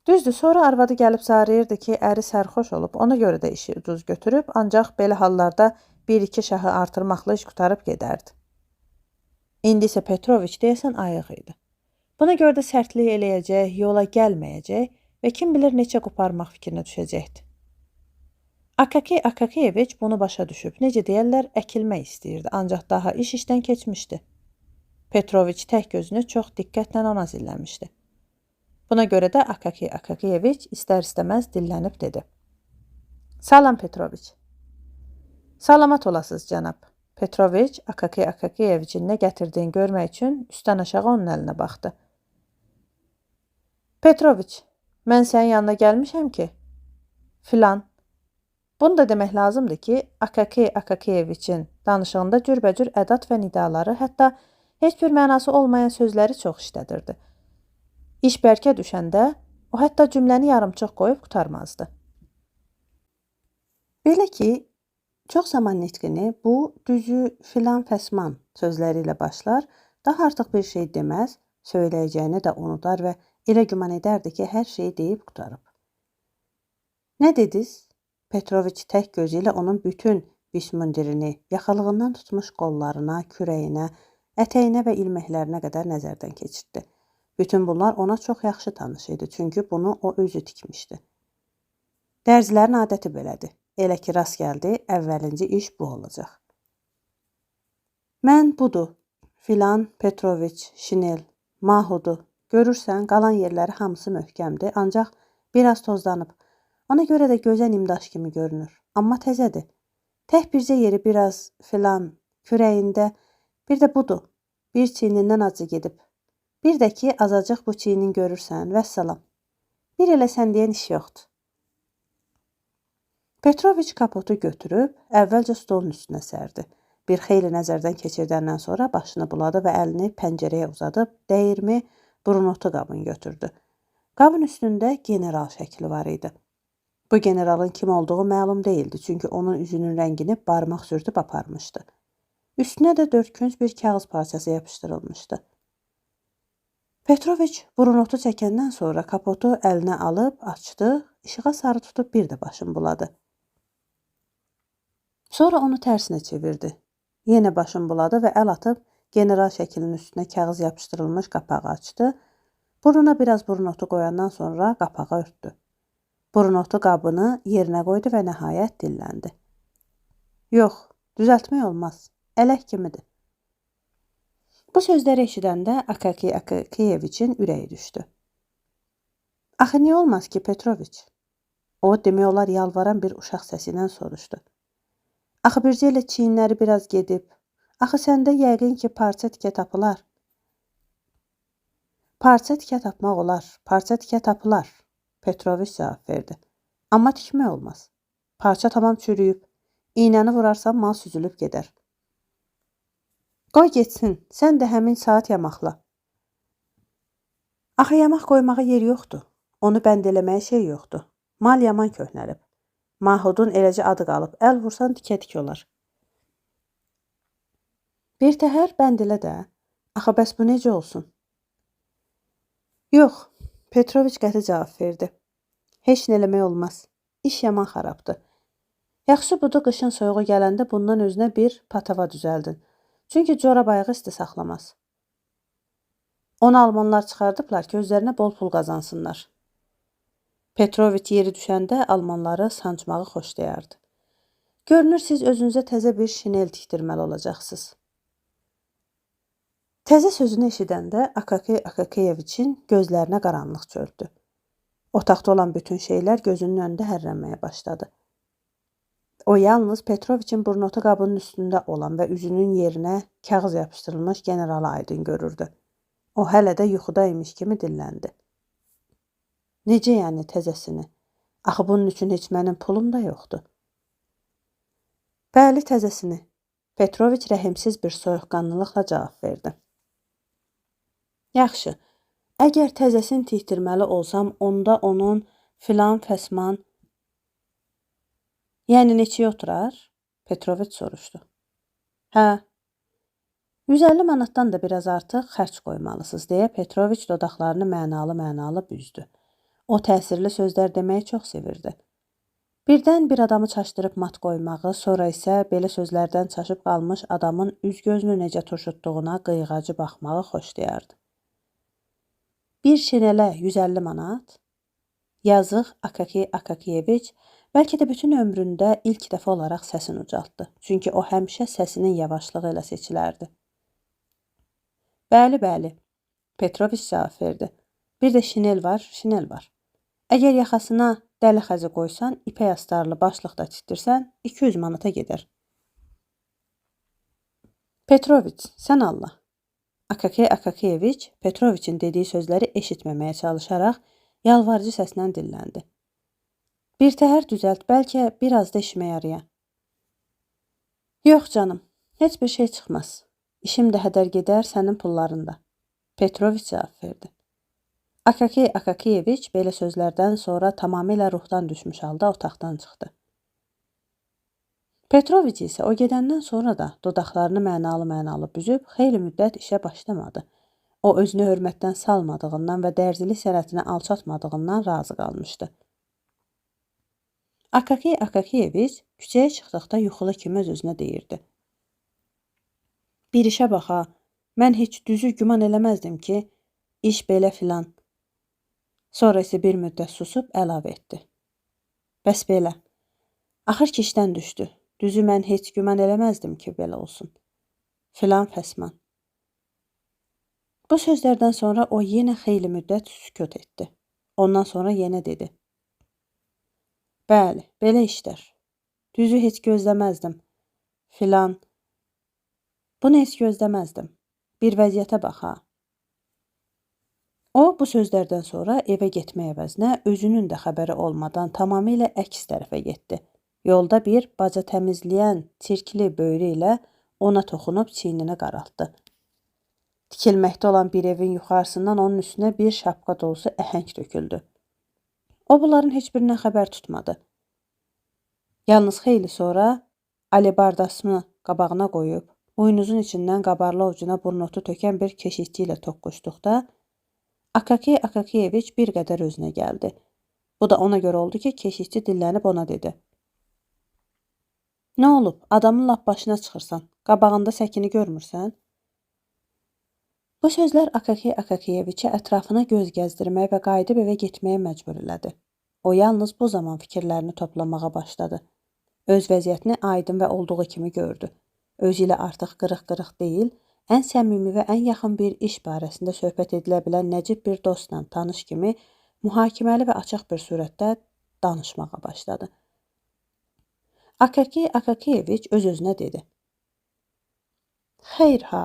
Düzdür, sonra arvadı gəlib zarıyırdı ki, əri sərxoş olub, ona görə də işi ucuz götürüb, ancaq belə hallarda bir-iki şahı artırmaqla iş qurtarıb gedərdi. İndi isə Petroviç deyəsən ayıq idi. Buna görə də sərtlik eləyəcək, yola gəlməyəcək və kim bilir neçə qoparmaq fikrinə düşəcəkdi. Akaki Akakiyeviç bunu başa düşüb, necə deyərlər, əkilmək istəyirdi, ancaq daha iş işdən keçmişdi. Petroviç tək gözünü çox diqqətlə ona zilləmişdi. Buna görə də Akaki Akakiyeviç istər-istəməz dillənib dedi. Salam Petroviç. Salamat olasınız cənab. Petroviç Akaki Akakiyeviçin nə gətirdiyini görmək üçün üstdən aşağı onun əlinə baxdı. Petroviç, mən sənin yanına gəlmişəm ki, filan. Bunu da demək lazımdır ki, Akaki Akakiyeviçin danışığında cürbəcür ədat və nidaları, hətta heç bir mənası olmayan sözləri çox işlədirdi. İş bərkə düşəndə o hətta cümləni yarımçıq qoyub qurtarmazdı. Belə ki, çox zaman nitqini bu düzü filan fəsman sözləri ilə başlar, daha artıq bir şey deməz, söyləyəcəyini də unudar və elə güman edərdi ki, hər şeyi deyib qurtarıb. Nə dediniz? Petroviç tək gözü ilə onun bütün bismundirini, yaxalığından tutmuş qollarına, kürəyinə, ətəyinə və ilməklərinə qədər nəzərdən keçirtdi. Bütün bunlar ona çox yaxşı tanış idi, çünki bunu o özü tikmişdi. Dərzilərin adəti belədir. Elə ki, rast gəldi, əvvəlinci iş bu olacaq. Mən budur, filan Petroviç, şinel, mahudu. Görürsən, qalan yerləri hamısı möhkəmdir, ancaq biraz tozlanıb. Ona görə də gözə nimdaş kimi görünür, amma təzədir. Tək bircə yeri biraz filan, kürəyində, bir də budur, bir çiynindən acı gedib. Bir də ki, azacıq bu çiynin görürsən, vəssalam. Bir elə sən deyən iş yoxdur. Petroviç kapotu götürüb, əvvəlcə stolun üstünə sərdi. Bir xeyli nəzərdən keçirdəndən sonra başını buladı və əlini pəncərəyə uzadıb, dəyirmi brunotu qabını götürdü. Qabın üstündə general şəkli var idi. Bu generalın kim olduğu məlum değildi, çünki onun üzünün rəngini barmaq sürtüb aparmışdı. Üstünə də dördkünc bir kağız parçası yapışdırılmışdı. Petroviç brunotu çəkəndən sonra kapotu əlinə alıb açdı, işığa sarı tutub bir də başını buladı. Sonra onu tərsinə çevirdi. Yenə başını buladı və əl atıb general şəklinin üstünə kağız yapışdırılmış qapağı açdı. Burnuna biraz brunotu qoyandan sonra qapağı örtdü. Brunotu qabını yerinə qoydu və nəhayət dilləndi. Yox, düzəltmək olmaz. Ələk kimidir. Bu sözləri eşidəndə Akaki Akakiyeviçin ürəyi düşdü. Axı niyə olmaz ki, Petroviç? O, demək olar yalvaran bir uşaq səsi ilə soruşdu. Axı bircə elə çiyinləri biraz gedib. Axı səndə yəqin ki, parça tikə tapılar. Parça tikə tapmaq olar, parça tikə tapılar, Petroviç cavab verdi. Amma tikmək olmaz. Parça tamam çürüyüb. İynəni vurarsan mal süzülüb gedər. Qoy getsin, sən də həmin saat yamaqla. Axı yamaq qoymağa yer yoxdur. Onu bənd eləməyə şey yoxdur. Mal yaman köhnəlib. Mahudun eləcə adı qalıb. Əl vursan tikə-tik olar. Bir təhər bənd elə də. Axı bəs bu necə olsun? Yox, Petroviç qəti cavab verdi. Heç nə eləmək olmaz. İş yaman xarabdır. Yaxşı budur, qışın soyuğu gələndə bundan özünə bir patava düzəldin. Çünki corab ayağı isti saxlamaz. Onu almanlar çıxardıblar ki, özlərinə bol pul qazansınlar. Petroviç yeri düşəndə almanları sancmağı xoşlayardı. Görünür, siz özünüzə təzə bir şinel tikdirməli olacaqsınız. Təzə sözünü eşidəndə Akaki Akakiyeviçin gözlərinə qaranlıq çöldü. Otaqda olan bütün şeylər gözünün önündə hərrənməyə başladı. O yalnız Petroviçin burnotu qabının üstündə olan və üzünün yerinə kağız yapışdırılmış generalı aydın görürdü. O hələ də yuxuda imiş kimi dilləndi. Necə yəni təzəsini? Axı bunun üçün heç mənim pulum da yoxdur. Bəli, təzəsini. Petroviç rəhimsiz bir soyuqqanlılıqla cavab verdi. Yaxşı, əgər təzəsini tikdirməli olsam, onda onun filan fəsman... Yəni neçəyə oturar? Petroviç soruşdu. Hə, 150 manatdan da biraz artıq xərc qoymalısınız, deyə Petroviç dodaqlarını mənalı-mənalı büzdü. O təsirli sözlər deməyi çox sevirdi. Birdən bir adamı çaşdırıb mat qoymağı, sonra isə belə sözlərdən çaşıb qalmış adamın üz-gözünü necə turşutduğuna qıyğacı baxmağı xoşlayardı. Bir şinelə 150 manat? Yazıq Akaki Akakiyeviç bəlkə də bütün ömründə ilk dəfə olaraq səsini ucaltdı. Çünki o həmişə səsinin yavaşlığı ilə seçilərdi. Bəli, bəli, Petroviç cavab verdi. Bir də şinel var, şinel var. Əgər yaxasına dəli xəzi qoysan, ipək astarlı başlıq da tikdirsən, 200 manata gedər. Petroviç, sən Allah. Akaki Akakiyeviç Petroviçin dediyi sözləri eşitməməyə çalışaraq yalvarıcı səslə dilləndi. Bir təhər düzəlt, bəlkə biraz da işimə yaraya. Yox canım, heç bir şey çıxmaz. İşim də hədər gedər sənin pulların da. Petroviç cavab verdi. Akaki Akakiyeviç belə sözlərdən sonra tamamilə ruhdan düşmüş halda otaqdan çıxdı. Petroviç isə o gedəndən sonra da dodaqlarını mənalı-mənalı büzüb xeyli müddət işə başlamadı. O özünü hörmətdən salmadığından və dərzilik sənətini alçatmadığından razı qalmışdı. Akaki Akakiyeviç küçəyə çıxdıqda yuxulu kimi öz-özünə deyirdi. Bir işə bax ha, mən heç düzü güman eləməzdim ki, iş belə filan. Sonra isə bir müddət susub əlavə etdi. Bəs belə. Axır ki işdən düşdü. Düzü mən heç güman eləməzdim ki, belə olsun. Filan fəsman. Bu sözlərdən sonra o yenə xeyli müddət sükut etdi. Ondan sonra yenə dedi. Bəli, belə işlər. Düzü heç gözləməzdim. Filan. Bunu heç gözləməzdim. Bir vəziyyətə bax ha. O, bu sözlərdən sonra evə getmək əvəzinə özünün də xəbəri olmadan tamamilə əks tərəfə getdi. Yolda bir baca təmizləyən çirkli böyrü ilə ona toxunub çiynini qaraltdı. Tikilməkdə olan bir evin yuxarısından onun üstünə bir şapka dolusu əhəng töküldü. O, bunların heç birindən xəbər tutmadı. Yalnız xeyli sonra alebardasını qabağına qoyub, buynuzun içindən qabarlı ovucuna burnotu tökən bir keşikçi ilə toqquşduqda Akaki Akakiyeviç bir qədər özünə gəldi. Bu da ona görə oldu ki, keşikçi dillənib ona dedi. Nə olub? Adamın lap başına çıxırsan. Qabağında səkini görmürsən? Bu sözlər Akaki Akakiyeviçi ətrafına göz gəzdirməyə və qayıdıb evə getməyə məcbur elədi. O yalnız bu zaman fikirlərini toplamağa başladı. Öz vəziyyətini aydın və olduğu kimi gördü. Özü ilə artıq qırıq-qırıq deyil, ən səmimi və ən yaxın bir iş barəsində söhbət edilə bilən nəcib bir dostla tanış kimi mühakiməli və açıq bir surətdə danışmağa başladı. Akaki Akakiyeviç öz-özünə dedi. Xeyr ha,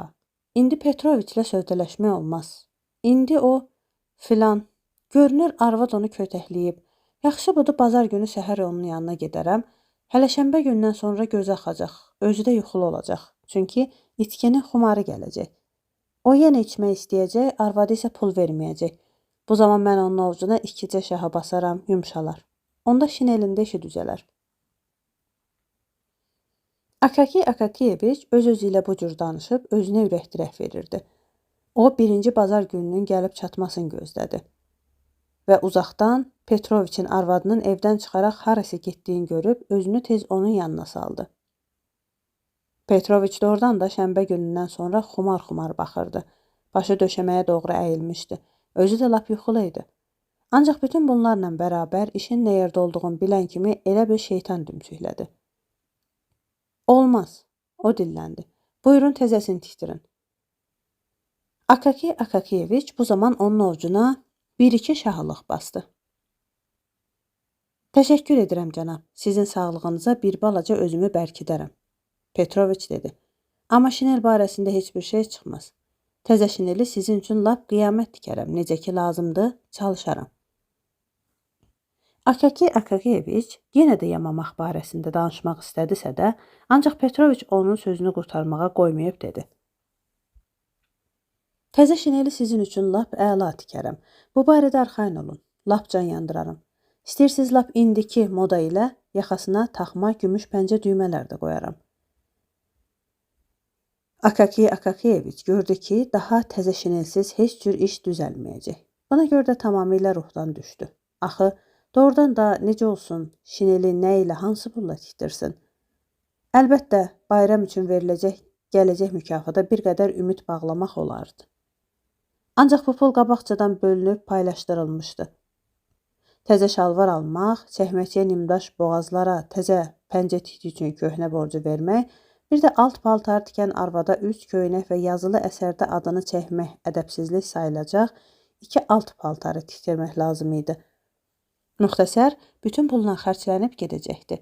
indi Petroviçlə sövdələşmək olmaz. İndi o filan, görünür arvad onu kötəkləyib. Yaxşı budur, bazar günü səhər onun yanına gedərəm. Hələ şənbə gündən sonra gözü axacaq, özü də yuxulu olacaq. Çünki içkinin xumarı gələcək. O yenə içmək istəyəcək, arvadı isə pul verməyəcək. Bu zaman mən onun ovucuna ikicə şaha basaram, yumşalar. Onda şinelində işi düzələr. Akaki Akakiyeviç öz-özü ilə bu cür danışıb özünə ürək dirək verirdi. O, birinci bazar gününün gəlib çatmasını gözlədi. Və uzaqdan Petroviçin arvadının evdən çıxaraq harasa getdiyini görüb özünü tez onun yanına saldı. Petroviç doğrudan da şənbə günündən sonra xumar-xumar baxırdı. Başı döşəməyə doğru əyilmişdi. Özü də lap yuxulu idi. Ancaq bütün bunlarla bərabər işin nə yerdə olduğunu bilən kimi elə bir şeytan dümsüklədi. Olmaz, o dilləndi. Buyurun təzəsini tikdirin. Akaki Akakiyeviç bu zaman onun ovcuna bir-iki şahlıq bastı. Təşəkkür edirəm cənab, sizin sağlığınıza bir balaca özümü bərkidərəm. Petroviç dedi. Amma şinel barəsində heç bir şey çıxmaz. Təzə şineli sizin üçün lap qiyamət tikərəm. Necə ki lazımdır, çalışaram. Akaki Akakiyeviç yenə də yamamaq barəsində danışmaq istədisə də, ancaq Petroviç onun sözünü qurtarmağa qoymayıb dedi. Təzə şineli sizin üçün lap əla tikərəm. Bu barədə arxayın olun. Lap can yandıraram. İstəyirsiniz lap indiki moda ilə yaxasına taxma gümüş pəncə düymələr də qoyaram. Akaki Akakiyeviç gördü ki, daha təzə şinelsiz heç cür iş düzəlməyəcək. Buna görə də tamamilə ruhdan düşdü. Axı, doğrudan da necə olsun, şineli nə ilə, hansı pulla tikdirsin? Əlbəttə, bayram üçün veriləcək, gələcək mükafata bir qədər ümid bağlamaq olardı. Ancaq bu pul qabaqcadan bölünüb paylaşdırılmışdı. Təzə şalvar almaq, çəkməçiyə nimdaş boğazlara təzə pəncə tikdiyi üçün köhnə borcu vermək, bir də alt paltar tikən arvada 3 köynək və yazılı əsərdə adını çəkmək ədəbsizlik sayılacaq 2 alt paltarı tikdirmək lazım idi. Müxtəsər, bütün pulla xərclənib gedəcəkdi.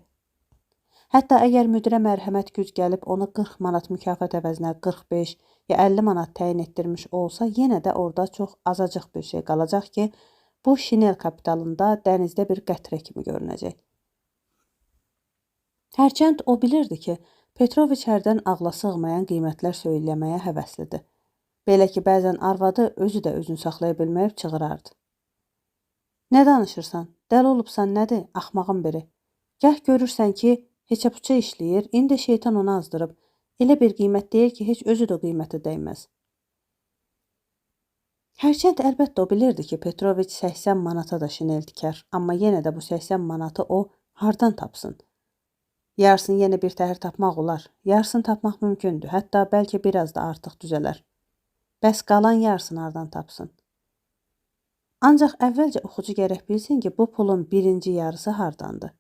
Hətta əgər müdirə mərhəmət güc gəlib onu 40 manat mükafat əvəzinə 45 ya 50 manat təyin etdirmiş olsa, yenə də orada çox azacıq bir şey qalacaq ki, bu şinel kapitalında dənizdə bir qətrə kimi görünəcək. Hərçənd o bilirdi ki, Petroviç hərdən ağla sığmayan qiymətlər söyləməyə həvəslidir. Belə ki, bəzən arvadı özü də özünü saxlaya bilməyib çığırardı. Nə danışırsan? Dəli olubsan nədir? Axmağın biri. Gah görürsən ki, heçə puça işləyir, indi şeytan onu azdırıb. Elə bir qiymət deyir ki, heç özü də o qiymətə dəyməz. Hərçənd əlbəttə o bilirdi ki, Petroviç 80 manata da şinel tikər, amma yenə də bu 80 manatı o hardan tapsın? Yarısını yenə bir təhər tapmaq olar. Yarısını tapmaq mümkündür. Hətta bəlkə biraz da artıq düzələr. Bəs qalan yarısını hardan tapsın? Ancaq əvvəlcə oxucu gərək bilsin ki, bu pulun birinci yarısı hardandır.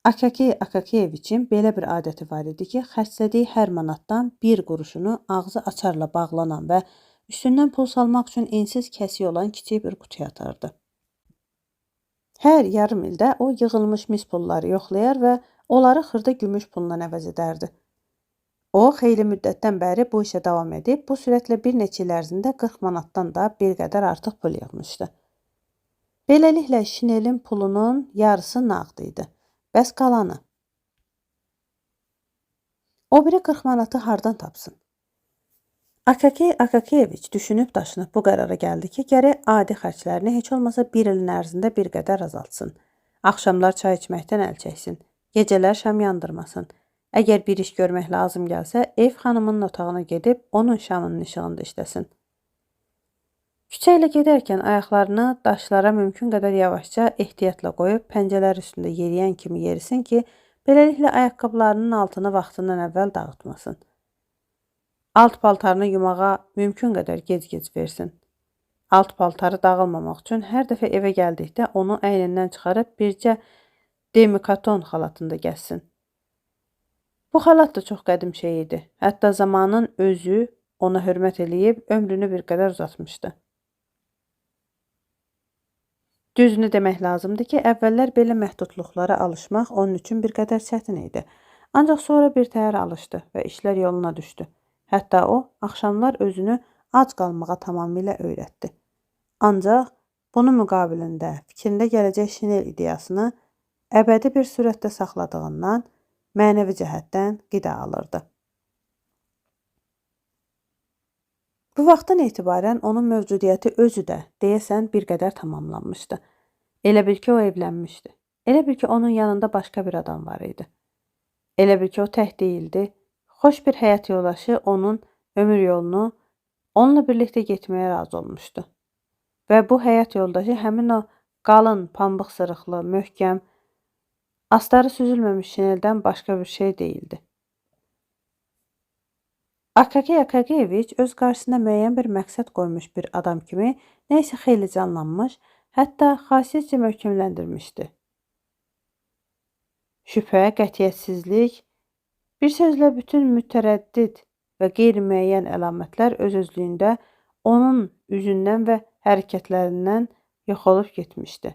Akaki Akakiyeviçin belə bir adəti var idi ki, xərclədiyi hər manatdan bir quruşunu ağzı açarla bağlanan və üstündən pul salmaq üçün ensiz kəsiyi olan kiçik bir qutuya atardı. Hər yarım ildə o yığılmış mis pulları yoxlayar və onları xırda gümüş pulla əvəz edərdi. O, xeyli müddətdən bəri bu işə davam edib, bu sürətlə bir neçə il ərzində 40 manatdan da bir qədər artıq pul yığmışdı. Beləliklə, şinelin pulunun yarısı nağd idi. Bəs qalanı? O biri 40 manatı hardan tapsın? Akaki Akakiyeviç düşünüb daşınıb bu qərara gəldi ki, gərək adi xərclərini heç olmasa bir ilin ərzində bir qədər azaltsın. Axşamlar çay içməkdən əl çəksin. Gecələr şam yandırmasın. Əgər bir iş görmək lazım gəlsə, ev xanımının otağına gedib onun şamının işığında işləsin. Küçə ilə gedərkən ayaqlarını daşlara mümkün qədər yavaşca ehtiyatla qoyub pəncələr üstündə yeriyən kimi yerisin ki, beləliklə ayaqqabılarının altını vaxtından əvvəl dağıtmasın. Alt paltarını yumağa mümkün qədər gec-gec versin. Alt paltarı dağılmamaq üçün hər dəfə evə gəldikdə onu əynindən çıxarıb bircə demikaton xalatında gəzsin. Bu xalat da çox qədim şey idi. Hətta zamanın özü ona hörmət eləyib ömrünü bir qədər uzatmışdı. Düzünü demək lazımdır ki, əvvəllər belə məhdudluqlara alışmaq onun üçün bir qədər çətin idi. Ancaq sonra bir təhər alışdı və işlər yoluna düşdü. Hətta o, axşamlar özünü ac qalmağa tamamilə öyrətdi. Ancaq bunun müqabilində fikrində gələcək şinel ideyasını əbədi bir sürətdə saxladığından mənəvi cəhətdən qida alırdı. Bu vaxtdan etibarən onun mövcudiyyəti özü də, deyəsən, bir qədər tamamlanmışdı. Elə bil ki, o evlənmişdi. Elə bil ki, onun yanında başqa bir adam var idi. Elə bil ki, o tək deyildi. Xoş bir həyat yoldaşı onun ömür yolunu onunla birlikdə getməyə razı olmuşdu. Və bu həyat yoldaşı həmin o qalın, pambıq sırıqlı, möhkəm, astarı süzülməmiş şineldən başqa bir şey deyildi. Akaki Akakiyeviç öz qarşısına müəyyən bir məqsəd qoymuş bir adam kimi nə isə xeyli canlanmış, hətta xasiyyətcə möhkəmləndirmişdi. Şübhə, qətiyyətsizlik Bir sözlə bütün mütərəddid və qeyri-müəyyən əlamətlər öz-özlüyündə onun üzündən və hərəkətlərindən yox olub getmişdi.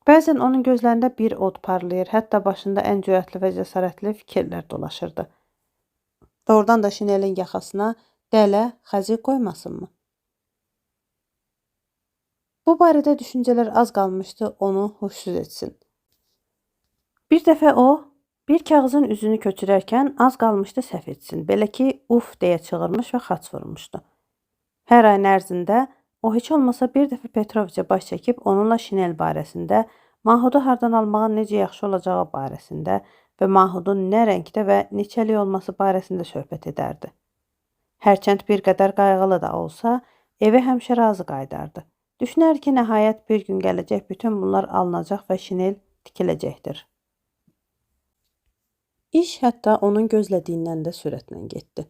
Bəzən onun gözlərində bir od parlayır, hətta başında ən cürətli və cəsarətli fikirlər dolaşırdı. Doğrudan da şinelin yaxasına dələ xəzi qoymasınmı? Bu barədə düşüncələr az qalmışdı onu huşsuz etsin. Bir dəfə o, bir kağızın üzünü köçürərkən az qalmışdı səhv etsin. Belə ki, uf deyə çığırmış və xaç vurmuşdu. Hər ayın ərzində o heç olmasa bir dəfə Petroviçə baş çəkib onunla şinel barəsində, mahudu hardan almağın necə yaxşı olacağı barəsində və mahudun nə rəngdə və neçəlik olması barəsində söhbət edərdi. Hərçənd bir qədər qayğılı da olsa, evə həmişə razı qayıdardı. Düşünər ki, nəhayət bir gün gələcək, bütün bunlar alınacaq və şinel tikiləcəkdir. İş hətta onun gözlədiyindən də sürətlə getdi.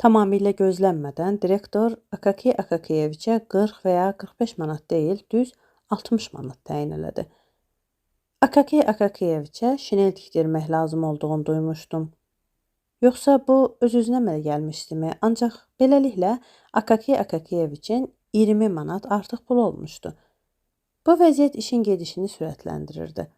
Tamamilə gözlənmədən direktor Akakiy Akakiyeviçə 40 və ya 45 manat deyil, düz 60 manat təyin elədi. Akakiy Akakiyeviçə şinel tikdirmək lazım olduğunu duymuşdum. Yoxsa bu öz-özünə əmələ gəlmişdimi? Ancaq beləliklə Akakiy Akakiyeviçin 20 manat artıq pulu olmuşdu. Bu vəziyyət işin gedişini sürətləndirirdi.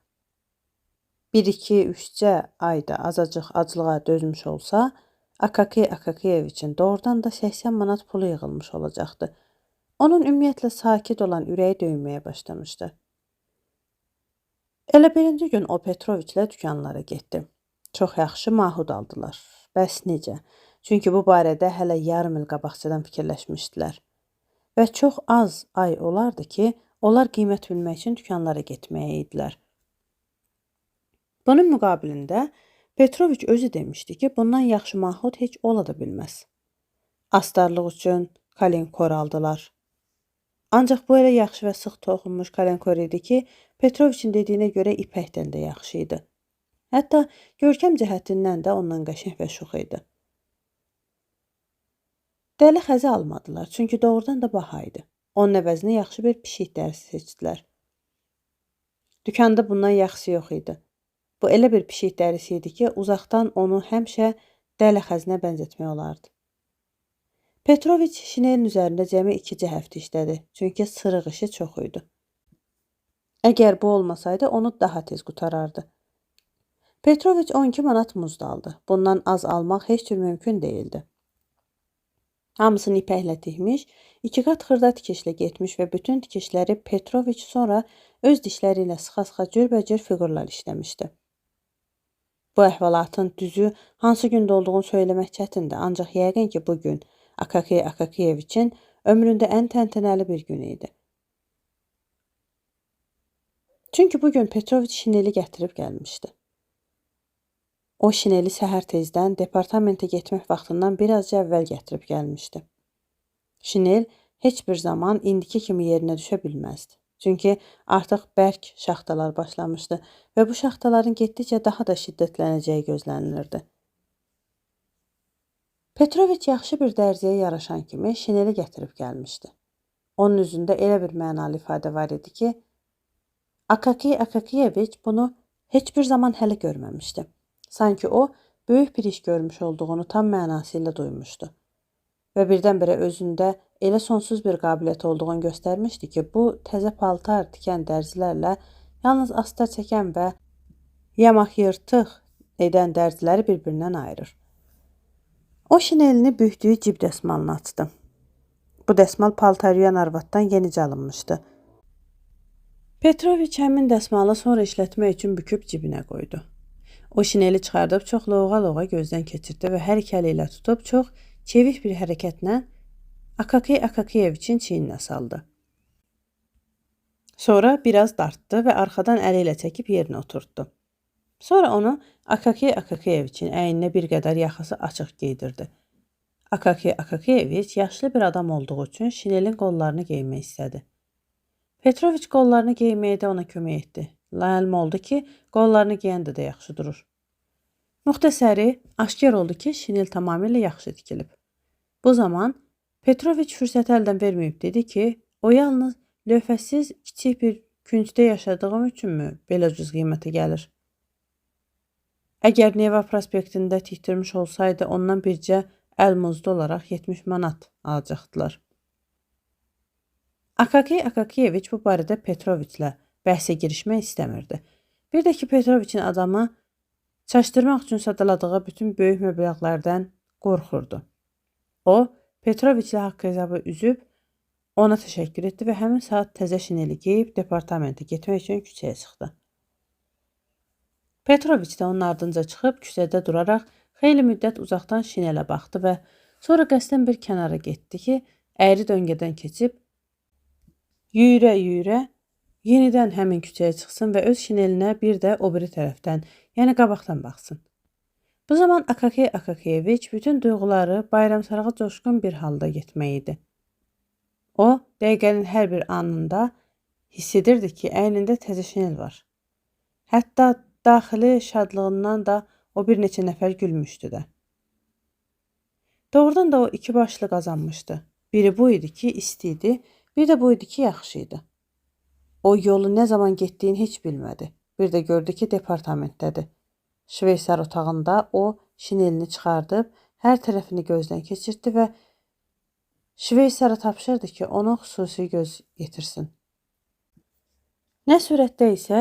1-2-3-cə ayda azacıq aclığa dözmüş olsa, Akakiy Akakiyeviçin doğrudan da 80 manat pulu yığılmış olacaqdı. Onun ümumiyyətlə sakit olan ürəyi döyünməyə başlamışdı. Elə birinci gün o Petroviçlə dükanlara getdi. Çox yaxşı mahud aldılar. Bəs necə? Çünki bu barədə hələ yarım il qabaqcadan fikirləşmişdilər. Və çox az ay olardı ki, onlar qiymət bilmək üçün dükanlara getməyə idilər. Bunun müqabilində Petroviç özü demişdi ki, bundan yaxşı mahud heç ola da bilməz. Astarlıq üçün kalenkor aldılar. Ancaq bu elə yaxşı və sıx toxunmuş kalenkor idi ki, Petroviçin dediyinə görə ipəkdən də yaxşı idi. Hətta görkəm cəhətindən də ondan qəşəng və şux idi. Dəli xəzi almadılar, çünki doğrudan da baha idi. Onun əvəzinə yaxşı bir pişik dərisi seçdilər. Dükanda bundan yaxşısı yox idi. Bu elə bir pişik dərisi idi ki, uzaqdan onu həmişə dəli xəzinə bənzətmək olardı. Petroviç şinelin üzərində cəmi 2 həftə işlədi, çünki sırıq işi çox idi. Əgər bu olmasaydı, onu daha tez qutarardı. Petroviç 12 manat muzd aldı. Bundan az almaq heç cür mümkün deyildi. Hamısını ipəklə tikmiş, 2 qat xırda tikişlə getmiş və bütün tikişləri Petroviç sonra öz dişləri ilə sıxa-sıxa cürbəcür fiqurlar işləmişdi. Bu əhvalatın düzü hansı gündə olduğunu söyləmək çətindir, ancaq yəqin ki, bu gün Akakiy Akakiyeviçin ömründə ən təntənəli bir gün idi. Çünki bu gün Petroviç şineli gətirib gəlmişdi. O şineli səhər tezdən departamentə getmək vaxtından birazca əvvəl gətirib gəlmişdi. Şinel heç bir zaman indiki kimi yerinə düşə bilməzdi. Çünki artıq bərk şaxtalar başlamışdı və bu şaxtaların getdikcə daha da şiddətlənəcəyi gözlənilirdi. Petroviç yaxşı bir dərziyə yaraşan kimi şineli gətirib gəlmişdi. Onun üzündə elə bir mənalı ifadə var idi ki, Akakiy Akakiyeviç bunu heç bir zaman hələ görməmişdi. Sanki o, böyük bir iş görmüş olduğunu tam mənası ilə duymuşdu. Və birdən-birə özündə elə sonsuz bir qabiliyyət olduğunu göstərmişdi ki, bu təzə paltar tikən dərzilərlə yalnız astar çəkən və yamaq yırtıq edən dərziləri bir-birindən ayırır. O şinelini bükdüyü cib dəsmalını açdı. Bu dəsmal paltar yuyan arvaddan yenicə alınmışdı. Petroviç həmin dəsmalı sonra işlətmək üçün büküb cibinə qoydu. O şineli çıxardıb çox loğa-loğa gözdən keçirdi və hər iki əli ilə tutub çox çevik bir hərəkətlə Akakiy Akakiyeviçin çiyninə saldı. Sonra biraz dartdı və arxadan əli ilə çəkib yerinə oturtdu. Sonra onu Akakiy Akakiyeviçin əyninə bir qədər yaxası açıq geydirdi. Akakiy Akakiyeviç yaşlı bir adam olduğu üçün şinelin qollarını geymək istədi. Petroviç qollarını geyməyə də ona kömək etdi. Məlum oldu ki, qollarını geyəndə də yaxşı durur. Müxtəsəri, aşkar oldu ki, şinel tamamilə yaxşı tikilib. Bu zaman Petroviç fürsəti əldən verməyib dedi ki, o yalnız lövhəsiz kiçik bir küncdə yaşadığım üçünmü belə ucuz qiymətə gəlir? Əgər Neva prospektində tikdirmiş olsaydı, ondan bircə əl muzdu olaraq 70 manat alacaqdılar. Akakiy Akakiyeviç bu barədə Petroviçlə bəhsə girişmək istəmirdi. Bir də ki, Petroviçin adamı çaşdırmaq üçün sadaladığı bütün böyük məbləğlərdən qorxurdu. O, Petroviçlə haqq hesabı üzüb ona təşəkkür etdi və həmin saat təzə şineli geyib departamentə getmək üçün küçəyə çıxdı. Petroviç də onun ardınca çıxıb küçədə duraraq xeyli müddət uzaqdan şinelə baxdı və sonra qəsdən bir kənara getdi ki, əyri döngədən keçib yüyürə-yüyürə yenidən həmin küçəyə çıxsın və öz şinelinə bir də o biri tərəfdən, yəni qabaqdan baxsın. Bu zaman Akakiy Akakiyeviç bütün duyğuları bayramsarağa coşqun bir halda getmək idi. O, dəqiqənin hər bir anında hiss edirdi ki, əynində təzə şinel var. Hətta daxili şadlığından da o bir neçə nəfər gülmüşdü də. Doğrudan da o iki başlı qazanmışdı. Biri bu idi ki, isti idi, bir də bu idi ki, yaxşı idi. O yolu nə zaman getdiyini heç bilmədi. Bir də gördü ki, departamentdədir. Şveysar otağında o şinelini çıxardıb hər tərəfini gözdən keçirtdi və Şveysara tapşırdı ki, onu xüsusi göz yetirsin. Nə sürətdə isə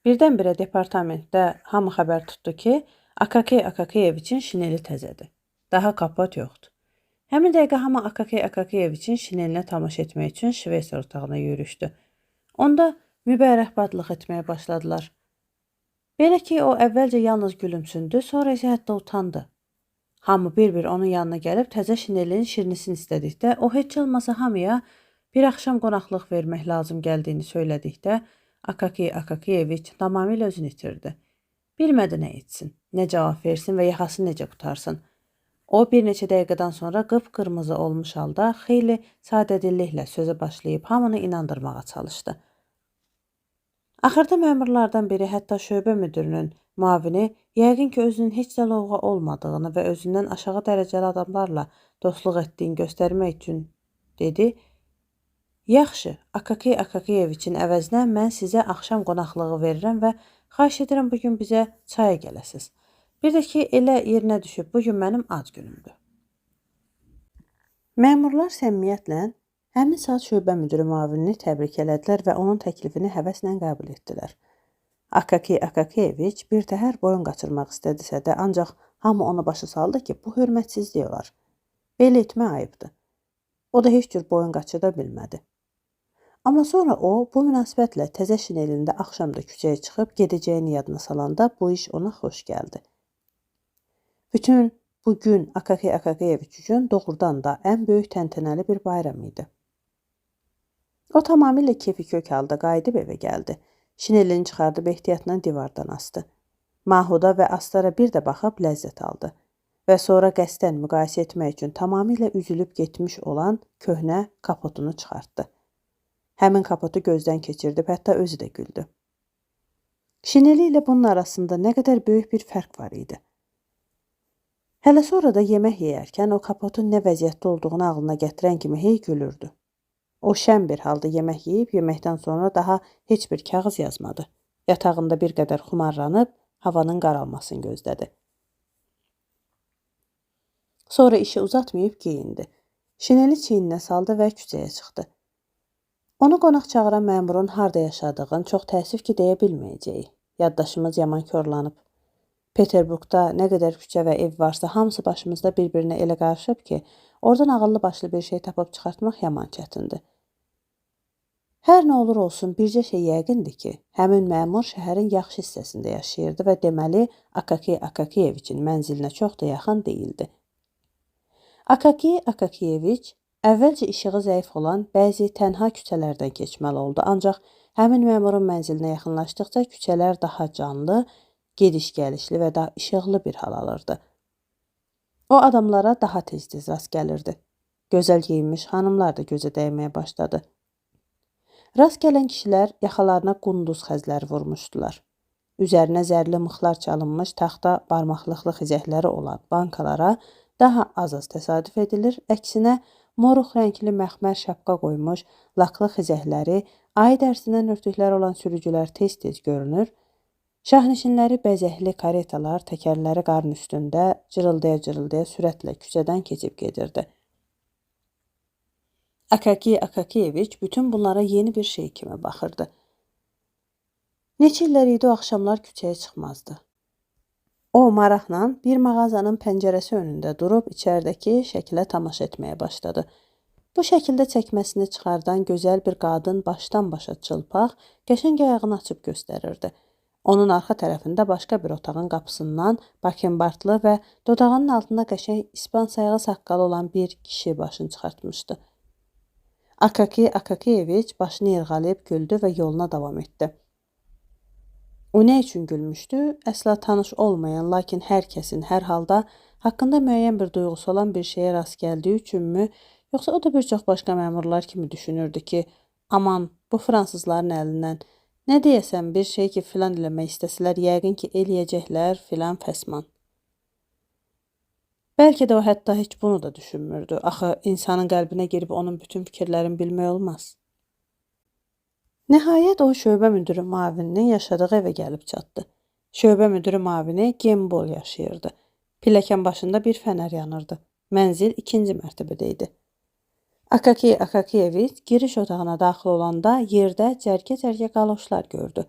birdən-birə departamentdə hamı xəbər tutdu ki, Akakiy Akakiyeviçin şineli təzədir. Daha kapot yoxdur. Həmin dəqiqə hamı Akakiy Akakiyeviçin şinelinə tamaşa etmək üçün Şveysar otağına yürüşdü. Onda mübərəkbadlıq etməyə başladılar. Belə ki, o əvvəlcə yalnız gülümsündü, sonra isə hətta utandı. Hamı bir-bir onun yanına gəlib təzə şinelin şirinisini istədikdə, o heç olmasa hamıya bir axşam qonaqlıq vermək lazım gəldiyini söylədikdə, Akakiy Akakiyeviç tamamilə özünü itirdi. Bilmədi nə etsin, nə cavab versin və yaxasını necə qurtarsın. O bir neçə dəqiqədən sonra qıpqırmızı olmuş halda xeyli sadədilliklə sözə başlayıb hamını inandırmağa çalışdı. Axırda məmurlardan biri, hətta şöbə müdürünün müavini, yəqin ki, özünün heç də lovğa olmadığını və özündən aşağı dərəcəli adamlarla dostluq etdiyini göstərmək üçün dedi: "Yaxşı, Akakiy Akakiyeviçin əvəzinə mən sizə axşam qonaqlığı verirəm və xahiş edirəm bu gün bizə çaya gələsiniz. Bir də ki, elə yerinə düşüb, bu gün mənim ad günümdür." Məmurlar səmimiyyətlə həmin saat şöbə müdürü müavinini təbrik elədilər və onun təklifini həvəslə qəbul etdilər. Akakiy Akakiyeviç bir təhər boyun qaçırmaq istədisə də, ancaq hamı ona başa saldı ki, bu hörmətsizlik olar. Belə etmək ayıbdır. O da heç cür boyun qaçırda bilmədi. Amma sonra o, bu münasibətlə təzə şinelində axşam da küçəyə çıxıb gedəcəyini yadına salanda bu iş ona xoş gəldi. Bütün bu gün Akakiy Akakiyeviç üçün doğrudan da ən böyük təntənəli bir bayram idi. O tamamilə kefi kök halda qayıdıb evə gəldi. Şinelini çıxardıb ehtiyatla divardan asdı. Mahuda və Astara bir də baxıb ləzzət aldı və sonra qəsdən müqayisə etmək üçün tamamilə üzülüb getmiş olan köhnə kapotunu çıxartdı. Həmin kapotu gözdən keçirdib, hətta özü də güldü. Şineli ilə bunun arasında nə qədər böyük bir fərq var idi. Hələ sonra da yemək yeyərkən o kapotun nə vəziyyətdə olduğunu ağlına gətirən kimi hey gülürdü. O şən bir halda yemək yeyib, yeməkdən sonra daha heç bir kağız yazmadı. Yatağında bir qədər xumarlanıb, havanın qaralmasını gözlədi. Sonra işi uzatmayıb geyindi. Şineli çiyninə saldı və küçəyə çıxdı. Onu qonaq çağıran məmurun harda yaşadığını çox təəssüf ki, deyə bilməyəcəyik. Yaddaşımız yaman korlanıb. Peterburqda nə qədər küçə və ev varsa, hamısı başımızda bir-birinə elə qarışıb ki, oradan ağıllı başlı bir şey tapıb çıxartmaq yaman çətindir. Hər nə olur olsun, bircə şey yəqindir ki, həmin məmur şəhərin yaxşı hissəsində yaşayırdı və deməli Akakiy Akakiyeviçin mənzilinə çox da yaxın deyildi. Akakiy Akakiyeviç əvvəlcə işığı zəif olan bəzi tənha küçələrdən keçməli oldu, ancaq həmin məmurun mənzilinə yaxınlaşdıqca küçələr daha canlı, gediş-gəlişli və daha işıqlı bir hal alırdı. O adamlara daha tez-tez rast gəlirdi. Gözəl geyinmiş xanımlar da gözə dəyməyə başladı. Rast gələn kişilər yaxalarına qunduz xəzləri vurmuşdular. Üzərinə zərli mıxlar çalınmış taxta barmaqlıqlı xizəkləri olan bankalara daha az-az təsadüf edilir, əksinə moruq rəngli məxmər şapka qoymuş laklı xizəkləri, ayı dərsindən örtükləri olan sürücülər tez-tez görünür. Şahnişinləri bəzəkli karetalar təkərləri qarın üstündə cırıldaya-cırıldaya sürətlə küçədən keçib gedirdi. Akakiy Akakiyeviç bütün bunlara yeni bir şey kimi baxırdı. Neçə illər idi o axşamlar küçəyə çıxmazdı. O maraqla bir mağazanın pəncərəsi önündə durub içəridəki şəkilə tamaşa etməyə başladı. Bu şəkildə çəkməsini çıxardan gözəl bir qadın başdan başa çılpaq, qəşəng ayağını açıb göstərirdi. Onun arxa tərəfində başqa bir otağın qapısından bakembartlı və dodağının altında qəşəng ispan sayağı saqqalı olan bir kişi başını çıxartmışdı. Akakiy Akakiyeviç başını yırğalayıb güldü və yoluna davam etdi. O nə üçün gülmüşdü? Əsla tanış olmayan, lakin hər kəsin hər halda haqqında müəyyən bir duyğusu olan bir şeyə rast gəldiyi üçünmü, yoxsa o da bir çox başqa məmurlar kimi düşünürdü ki, aman bu fransızların əlindən nə deyəsən bir şey ki filan eləmək istəsələr yəqin ki eləyəcəklər filan fəsman. Bəlkə də o hətta heç bunu da düşünmürdü. Axı insanın qəlbinə girib onun bütün fikirlərini bilmək olmaz. Nəhayət o şöbə müdiri müavininin yaşadığı evə gəlib çatdı. Şöbə müdiri müavini Gembol yaşayırdı. Pilləkən başında bir fənər yanırdı. Mənzil ikinci mərtəbədə idi. Akakiy Akakiyeviç giriş otağına daxil olanda yerdə cərgə-cərgə qaloşlar gördü.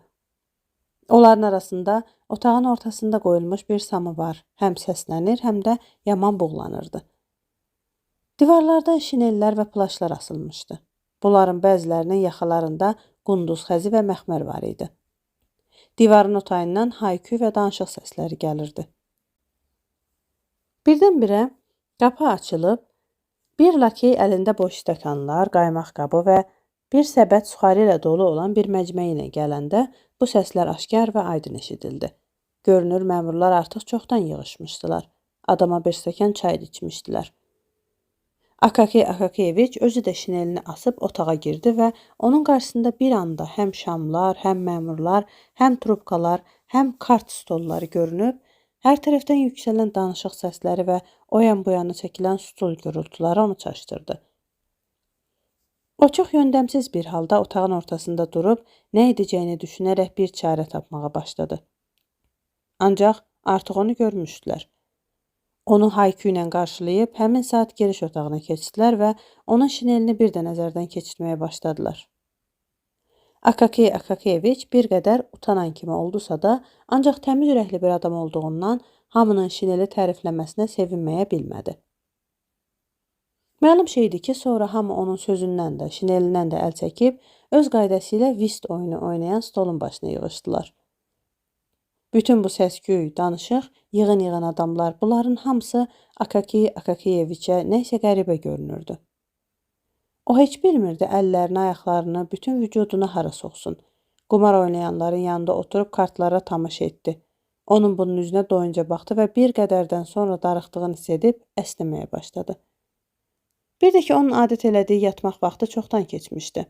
Onların arasında otağın ortasında qoyulmuş bir samovar həm səslənir, həm də yaman buğlanırdı. Divarlarda şinellər və plaşlar asılmışdı. Bunların bəzilərinin yaxalarında qunduz xəzi və məxmər var idi. Divarın o tayından hayküy və danışıq səsləri gəlirdi. Birdən-birə qapı açılıb, bir lakey əlində boş stəkanlar, qaymaq qabı və bir səbət suxarı ilə dolu olan bir məcməyi ilə gələndə bu səslər aşkar və aydın eşidildi. Görünür, məmurlar artıq çoxdan yığışmışdılar. Adama bir stəkan çay içmişdilər. Akakiy Akakiyeviç özü də şinelini asıb otağa girdi və onun qarşısında bir anda həm şamlar, həm məmurlar, həm trubkalar, həm kart stolları görünüb, hər tərəfdən yüksələn danışıq səsləri və o yan bu yana çəkilən stul gurultuları onu çaşdırdı. O çox yöndəmsiz bir halda otağın ortasında durub nə edəcəyini düşünərək bir çarə tapmağa başladı. Ancaq artıq onu görmüşdülər. Onu haykü ilə qarşılayıb həmin saat giriş otağına keçdilər və onun şinelini bir də nəzərdən keçirməyə başladılar. Akakiy Akakiyeviç bir qədər utanan kimi oldusa da, ancaq təmiz ürəkli bir adam olduğundan hamının şineli tərifləməsinə sevinməyə bilmədi. Məlum şeydi ki, sonra hamı onun sözündən də, şinelindən də əl çəkib, öz qaydası ilə vist oyunu oynayan stolun başına yığışdılar. Bütün bu səs-küy, danışıq, yığın-yığın adamlar, bunların hamısı Akakiy Akakiyeviçə nə isə qəribə görünürdü. O heç bilmirdi əllərini, ayaqlarını, bütün vücudunu hara soxsun. Qumar oynayanların yanında oturub kartlara tamaşa etdi. Onun bunun üzünə doyunca baxdı və bir qədərdən sonra darıxdığını hiss edib əsnəməyə başladı. Bir də ki, onun adət elədiyi yatmaq vaxtı çoxdan keçmişdi.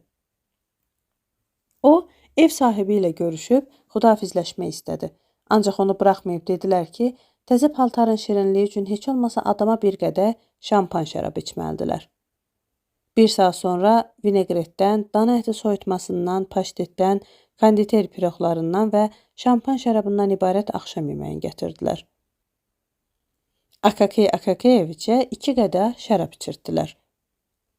O, ev sahibi ilə görüşüb xudafizləşmək istədi. Ancaq onu buraxmayıb dedilər ki, təzə paltarın şirinliyi üçün heç olmasa adama bir qədər şampan şərabı içməlidirlər. Bir saat sonra vinegretdən, dana əti soyutmasından, paştetdən, konditer piroqlarından və şampan şərabından ibarət axşam yeməyini gətirdilər. Akakiy Akakiyeviçə 2 qədər şərab içirtdilər.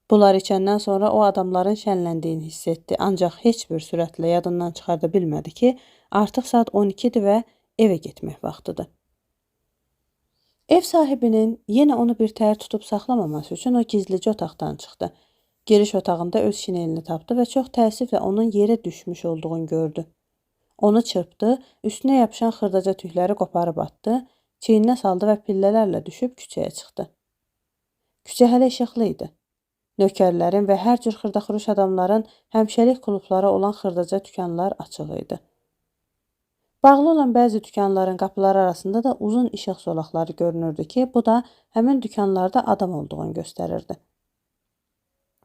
Bunlar içəndən sonra o adamların şənləndiyini hiss etdi, ancaq heç bir sürətlə yadından çıxarda bilmədi ki, artıq saat 12-dir və evə getmək vaxtıdır. Ev sahibinin yenə onu bir təhər tutub saxlamaması üçün o gizlicə otaqdan çıxdı. Giriş otağında öz şinelini tapdı və çox təəssüflə onun yerə düşmüş olduğunu gördü. Onu çırpdı, üstünə yapışan xırdaca tükləri qoparıb atdı, çiyninə saldı və pillələrlə düşüb küçəyə çıxdı. Küçə hələ işıqlı idi. Nökərlərin və hər cür xırdaxuruş adamların həmişəlik klubları olan xırdaca dükanlar açıq idi. Bağlı olan bəzi dükanların qapıları arasında da uzun işıq zolaqları görünürdü ki, bu da həmin dükanlarda adam olduğunu göstərirdi.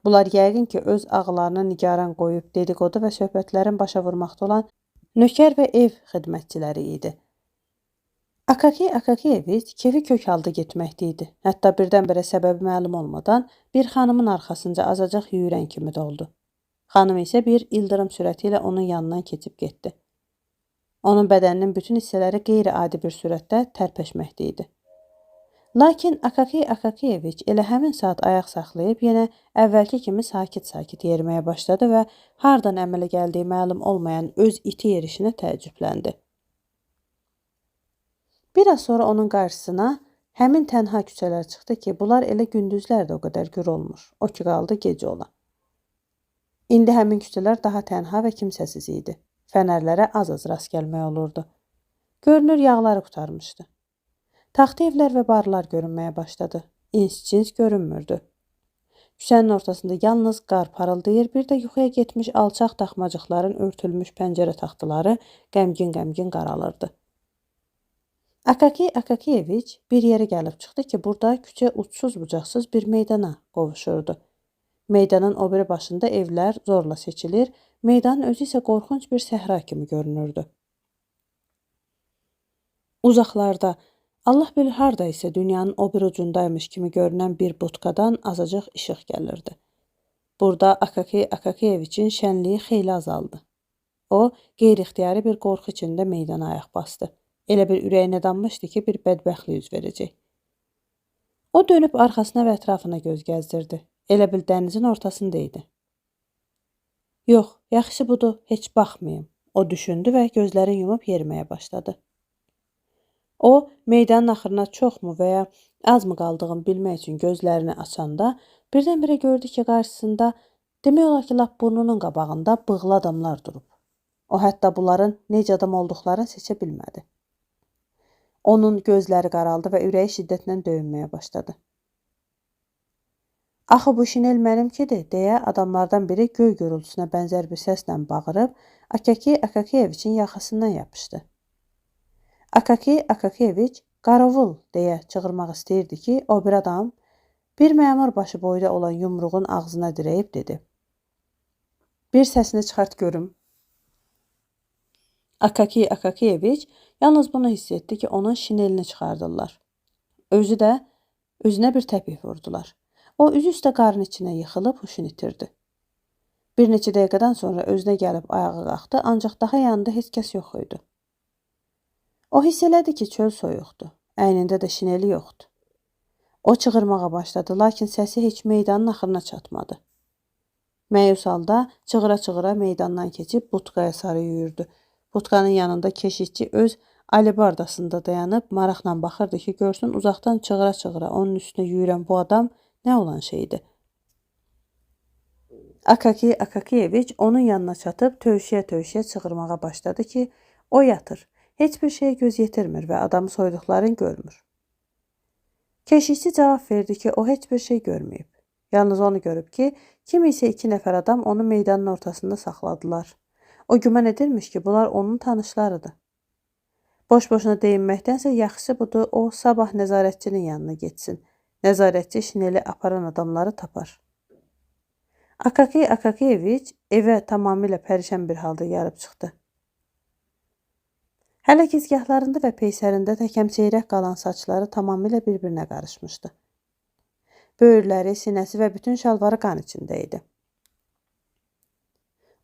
Bunlar yəqin ki, öz ağlarını nigaran qoyub dedikodu və söhbətlərin başa vurmaqda olan nökər və ev xidmətçiləri idi. Akakiy Akakiyeviç kefi kök halda getməkdə idi. Hətta birdən-birə səbəbi məlum olmadan bir xanımın arxasınca azacaq yüyürən kimi də oldu. Xanım isə bir ildırım sürəti ilə onun yanından keçib getdi. Onun bədəninin bütün hissələri qeyri-adi bir sürətdə tərpəşməkdə idi. Lakin Akakiy Akakiyeviç elə həmin saat ayaq saxlayıb yenə əvvəlki kimi sakit-sakit yeriməyə başladı və hardan əmələ gəldiyi məlum olmayan öz iti yerişinə təəccübləndi. Bir az sonra onun qarşısına həmin tənha küçələr çıxdı ki, bunlar elə gündüzlər də o qədər gür olmur. O ki qaldı gecə ola. İndi həmin küçələr daha tənha və kimsəsiz idi. Fənərlərə az-az rast gəlmək olurdu. Görünür yağları qurtarmışdı. Taxta evlər və barlar görünməyə başladı. İns-cins görünmürdü. Küçənin ortasında yalnız qar parıldayır, bir də yuxuya getmiş alçaq daxmacıqların örtülmüş pəncərə taxtaları qəmgin-qəmgin qaralırdı. Akakiy Akakiyeviç bir yerə gəlib çıxdı ki, burada küçə uçsuz-bucaqsız bir meydana qovuşurdu. Meydanın o biri başında evlər zorla seçilir, meydanın özü isə qorxunc bir səhra kimi görünürdü. Uzaqlarda, Allah bilir harda isə dünyanın o bir ucundaymış kimi görünən bir butkadan azacıq işıq gəlirdi. Burada Akakiy Akakiyeviçin şənliyi xeyli azaldı. O, qeyri-ixtiyari bir qorxu içində meydana ayaq bastı. Elə bir ürəyinə dammışdı ki, bir bədbəxtlik üz verəcək. O dönüb arxasına və ətrafına göz gəzdirdi. Elə bil dənizin ortasında idi. Yox, yaxşısı budur, heç baxmayım. O düşündü və gözlərini yumub yeriməyə başladı. O, meydanın axırına çoxmu və ya azmı qaldığını bilmək üçün gözlərini açanda birdən-birə gördü ki, qarşısında demək olar ki, lap burnunun qabağında bığlı adamlar durub. O, hətta bunların necə adam olduqlarını seçə bilmədi. Onun gözləri qaraldı və ürəyi şiddətlə döyünməyə başladı. Axı bu şinel mənimkidir, deyə adamlardan biri göy gürültüsünə bənzər bir səslə bağırıb Akakiy Akakiyeviçin yaxasından yapışdı. Akakiy Akakiyeviç qarovul deyə çığırmaq istəyirdi ki, o bir adam bir məmur başı boyda olan yumruğun ağzına dirəyib dedi. Bir səsini çıxart görüm. Akakiy Akakiyeviç yalnız bunu hiss etdi ki, onun şinelini çıxardırlar. Özü də özünə bir təpik vurdular. O üzü üstə qarın içinə yıxılıb huşunu itirdi. Bir neçə dəqiqədən sonra özünə gəlib ayağa qalxdı, ancaq daha yanında heç kəs yox idi. O hiss elədi ki, çöl soyuqdur. Əynində də şineli yoxdur. O çığırmağa başladı, lakin səsi heç meydanın axırına çatmadı. Məyus halda çığıra-çığıra meydandan keçib butkaya sarı yüyürdü. Butkanın yanında keşikçi öz alibardasında dayanıb maraqla baxırdı ki, görsün uzaqdan çığıra-çığıra onun üstünə yüyürən bu adam nə olan şeydir. Akakiy Akakiyeviç onun yanına çatıb tövşüyə-tövşüyə çığırmağa başladı ki, o yatır. Heç bir şeyə göz yetirmir və adamı soyduqlarını görmür. Keşikçi cavab verdi ki, o heç bir şey görməyib. Yalnız onu görüb ki, kimi isə 2 nəfər adam onu meydanın ortasında saxladılar. O güman edirmiş ki, bunlar onun tanışlarıdır. Boş-boşuna deyinməkdənsə yaxşısı budur, o sabah nəzarətçinin yanına getsin. Nəzarətçi şineli aparan adamları tapar. Akakiy Akakiyeviç evə tamamilə pərişan bir halda gəlib çıxdı. Hələ gizgahlarında və peysərində təkəm-seyrək qalan saçları tamamilə bir-birinə qarışmışdı. Böyürləri, sinəsi və bütün şalvarı qan içində idi.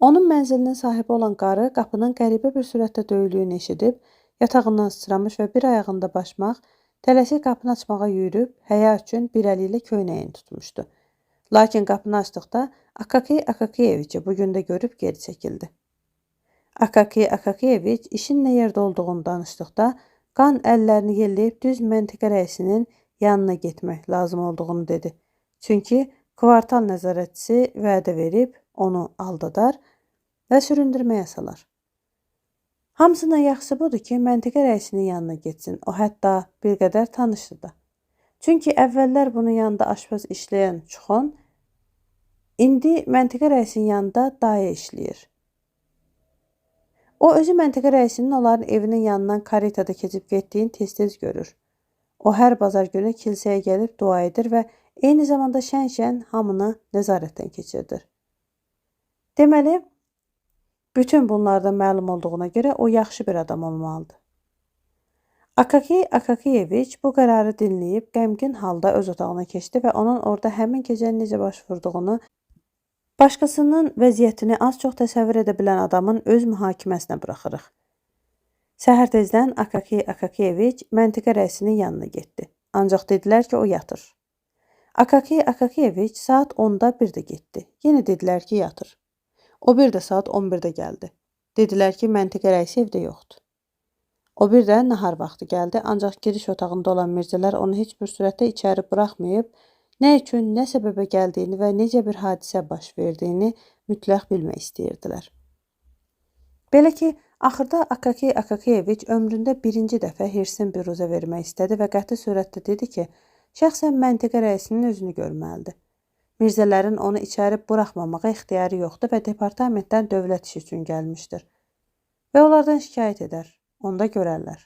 Onun mənzilinin sahibi olan qarı qapının qəribə bir sürətdə döyüldüyünü eşidib, yatağından sıçramış və bir ayağında başmaq, tələsik qapını açmağa yüyürüb, həya üçün bir əli ilə köynəyini tutmuşdu. Lakin qapını açdıqda Akakiy Akakiyeviçi bu gün də görüb geri çəkildi. Akakiy Akakiyeviç işin nə yerdə olduğunu danışdıqda qan əllərini yelləyib düz məntəqə rəisinin yanına getmək lazım olduğunu dedi. Çünki kvartal nəzarətçisi vədə verib onu aldadar və süründürməyə salar. Hamısından yaxşısı budur ki, məntəqə rəisinin yanına getsin. O hətta bir qədər tanışdı da. Çünki əvvəllər bunun yanında aşpaz işləyən Çuxon indi məntəqə rəisinin yanında dayə işləyir. O özü məntəqə rəisinin onların evinin yanından karitada keçib getdiyini tez-tez görür. O hər bazar günü kilsəyə gəlib dua edir və eyni zamanda şən-şən hamını nəzarətdən keçirdir. Deməli, bütün bunlardan məlum olduğuna görə o yaxşı bir adam olmalıdır. Akakiy Akakiyeviç bu qərarı dinləyib qəmgin halda öz otağına keçdi və onun orada həmin gecə necə baş vurduğunu başqasının vəziyyətini az-çox təsəvvür edə bilən adamın öz mühakiməsinə buraxırıq. Səhər tezdən Akakiy Akakiyeviç məntiqə rəisinin yanına getdi. Ancaq dedilər ki, o yatır. Akakiy Akakiyeviç saat 10-da bir də getdi. Yenə dedilər ki, yatır. O bir də saat 11-də gəldi. Dedilər ki, məntiqə rəisi evdə yoxdur. O bir də nahar vaxtı gəldi, ancaq giriş otağında olan mirzələr onu heç bir surətdə içəri buraxmayıb, nə üçün, nə səbəbə gəldiyini və necə bir hadisə baş verdiyini mütləq bilmək istəyirdilər. Belə ki, axırda Akakiy Akakiyeviç ömründə birinci dəfə hirsin büruzə vermək istədi və qəti surətdə dedi ki, şəxsən məntiqə rəisinin özünü görməlidir. Mirzələrin onu içəri buraxmamağa ixtiyarı yoxdur və departamentdən dövlət işi üçün gəlmişdir. Və onlardan şikayət edər, onda görərlər.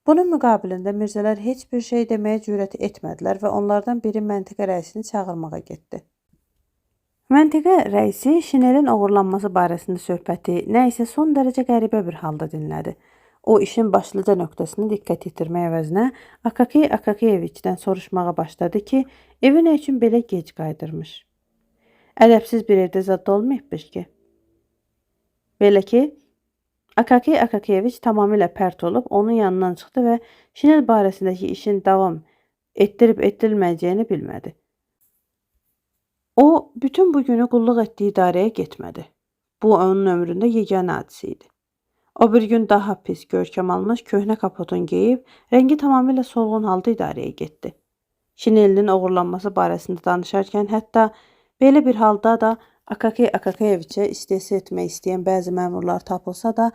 Bunun müqabilində mirzələr heç bir şey deməyə cürət etmədilər və onlardan biri məntiqə rəisini çağırmağa getdi. Məntiqə rəisi şinelin oğurlanması barəsində söhbəti nə isə son dərəcə qəribə bir halda dinlədi. O işin başlıca nöqtəsini diqqət yetirmək əvəzinə Akakiy Akakiyeviçdən soruşmağa başladı ki, evi nə üçün belə gec qayıdırmış. Ədəbsiz bir evdə zad olmayıbmış ki. Belə ki, Akakiy Akakiyeviç tamamilə pərt olub onun yanından çıxdı və şinel barəsindəki işin davam etdirib etdirilməyəcəyini bilmədi. O, bütün bu günü qulluq etdiyi idarəyə getmədi. Bu, onun ömründə yeganə hadisə idi. O bir gün daha pis görkəm almış köhnə kapotun geyib, rəngi tamamilə solğun halda idarəyə getdi. Şinelinin oğurlanması barəsində danışarkən, hətta belə bir halda da Akakiy Akakiyeviçə istehza etmək istəyən bəzi məmurlar tapılsa da,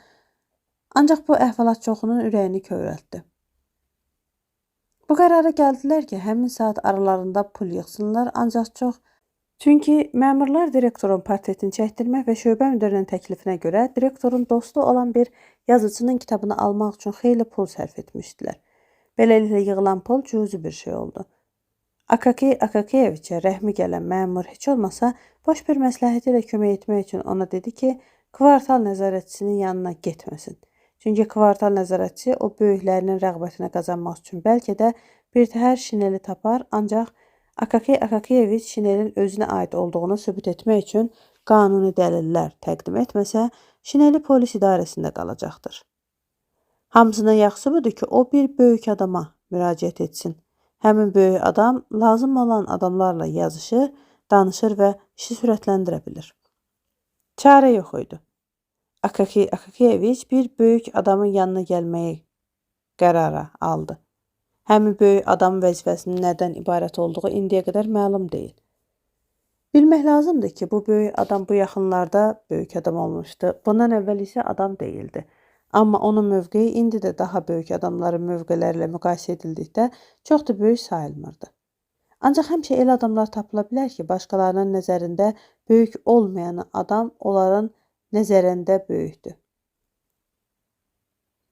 ancaq bu əhvalat çoxunun ürəyini kövrəltdi. Bu qərara gəldilər ki, həmin saat aralarında pul yığsınlar, ancaq çox. Çünki məmurlar direktorun portretini çəkdirmək və şöbə müdirinin təklifinə görə direktorun dostu olan bir yazıçının kitabını almaq üçün xeyli pul sərf etmişdilər. Beləliklə yığılan pul cüzi bir şey oldu. Akakiy Akakiyeviçə rəhmi gələn məmur heç olmasa boş bir məsləhəti ilə kömək etmək üçün ona dedi ki, kvartal nəzarətçisinin yanına getməsin. Çünki kvartal nəzarətçisi o böyüklərinin rəğbətini qazanmaq üçün bəlkə də bir təhər şineli tapar, ancaq Akakiy Akakiyeviç şinelin özünə aid olduğunu sübut etmək üçün qanuni dəlillər təqdim etməsə, şineli polis idarəsində qalacaqdır. Hamısından yaxşısı budur ki, o bir böyük adama müraciət etsin. Həmin böyük adam lazım olan adamlarla yazışır, danışır və işi sürətləndirə bilir. Çarə yox idi. Akakiy Akakiyeviç bir böyük adamın yanına gəlməyi qərara aldı. Həmin böyük adamın vəzifəsinin nədən ibarət olduğu indiyə qədər məlum deyil. Bilmək lazımdır ki, bu böyük adam bu yaxınlarda böyük adam olmuşdu. Bundan əvvəl isə adam deyildi. Amma onun mövqeyi indi də daha böyük adamların mövqeləri ilə müqayisə edildikdə çox da böyük sayılmırdı. Ancaq həmişə elə adamlar tapıla bilər ki, başqalarının nəzərində böyük olmayan adam onların nəzərində böyükdür.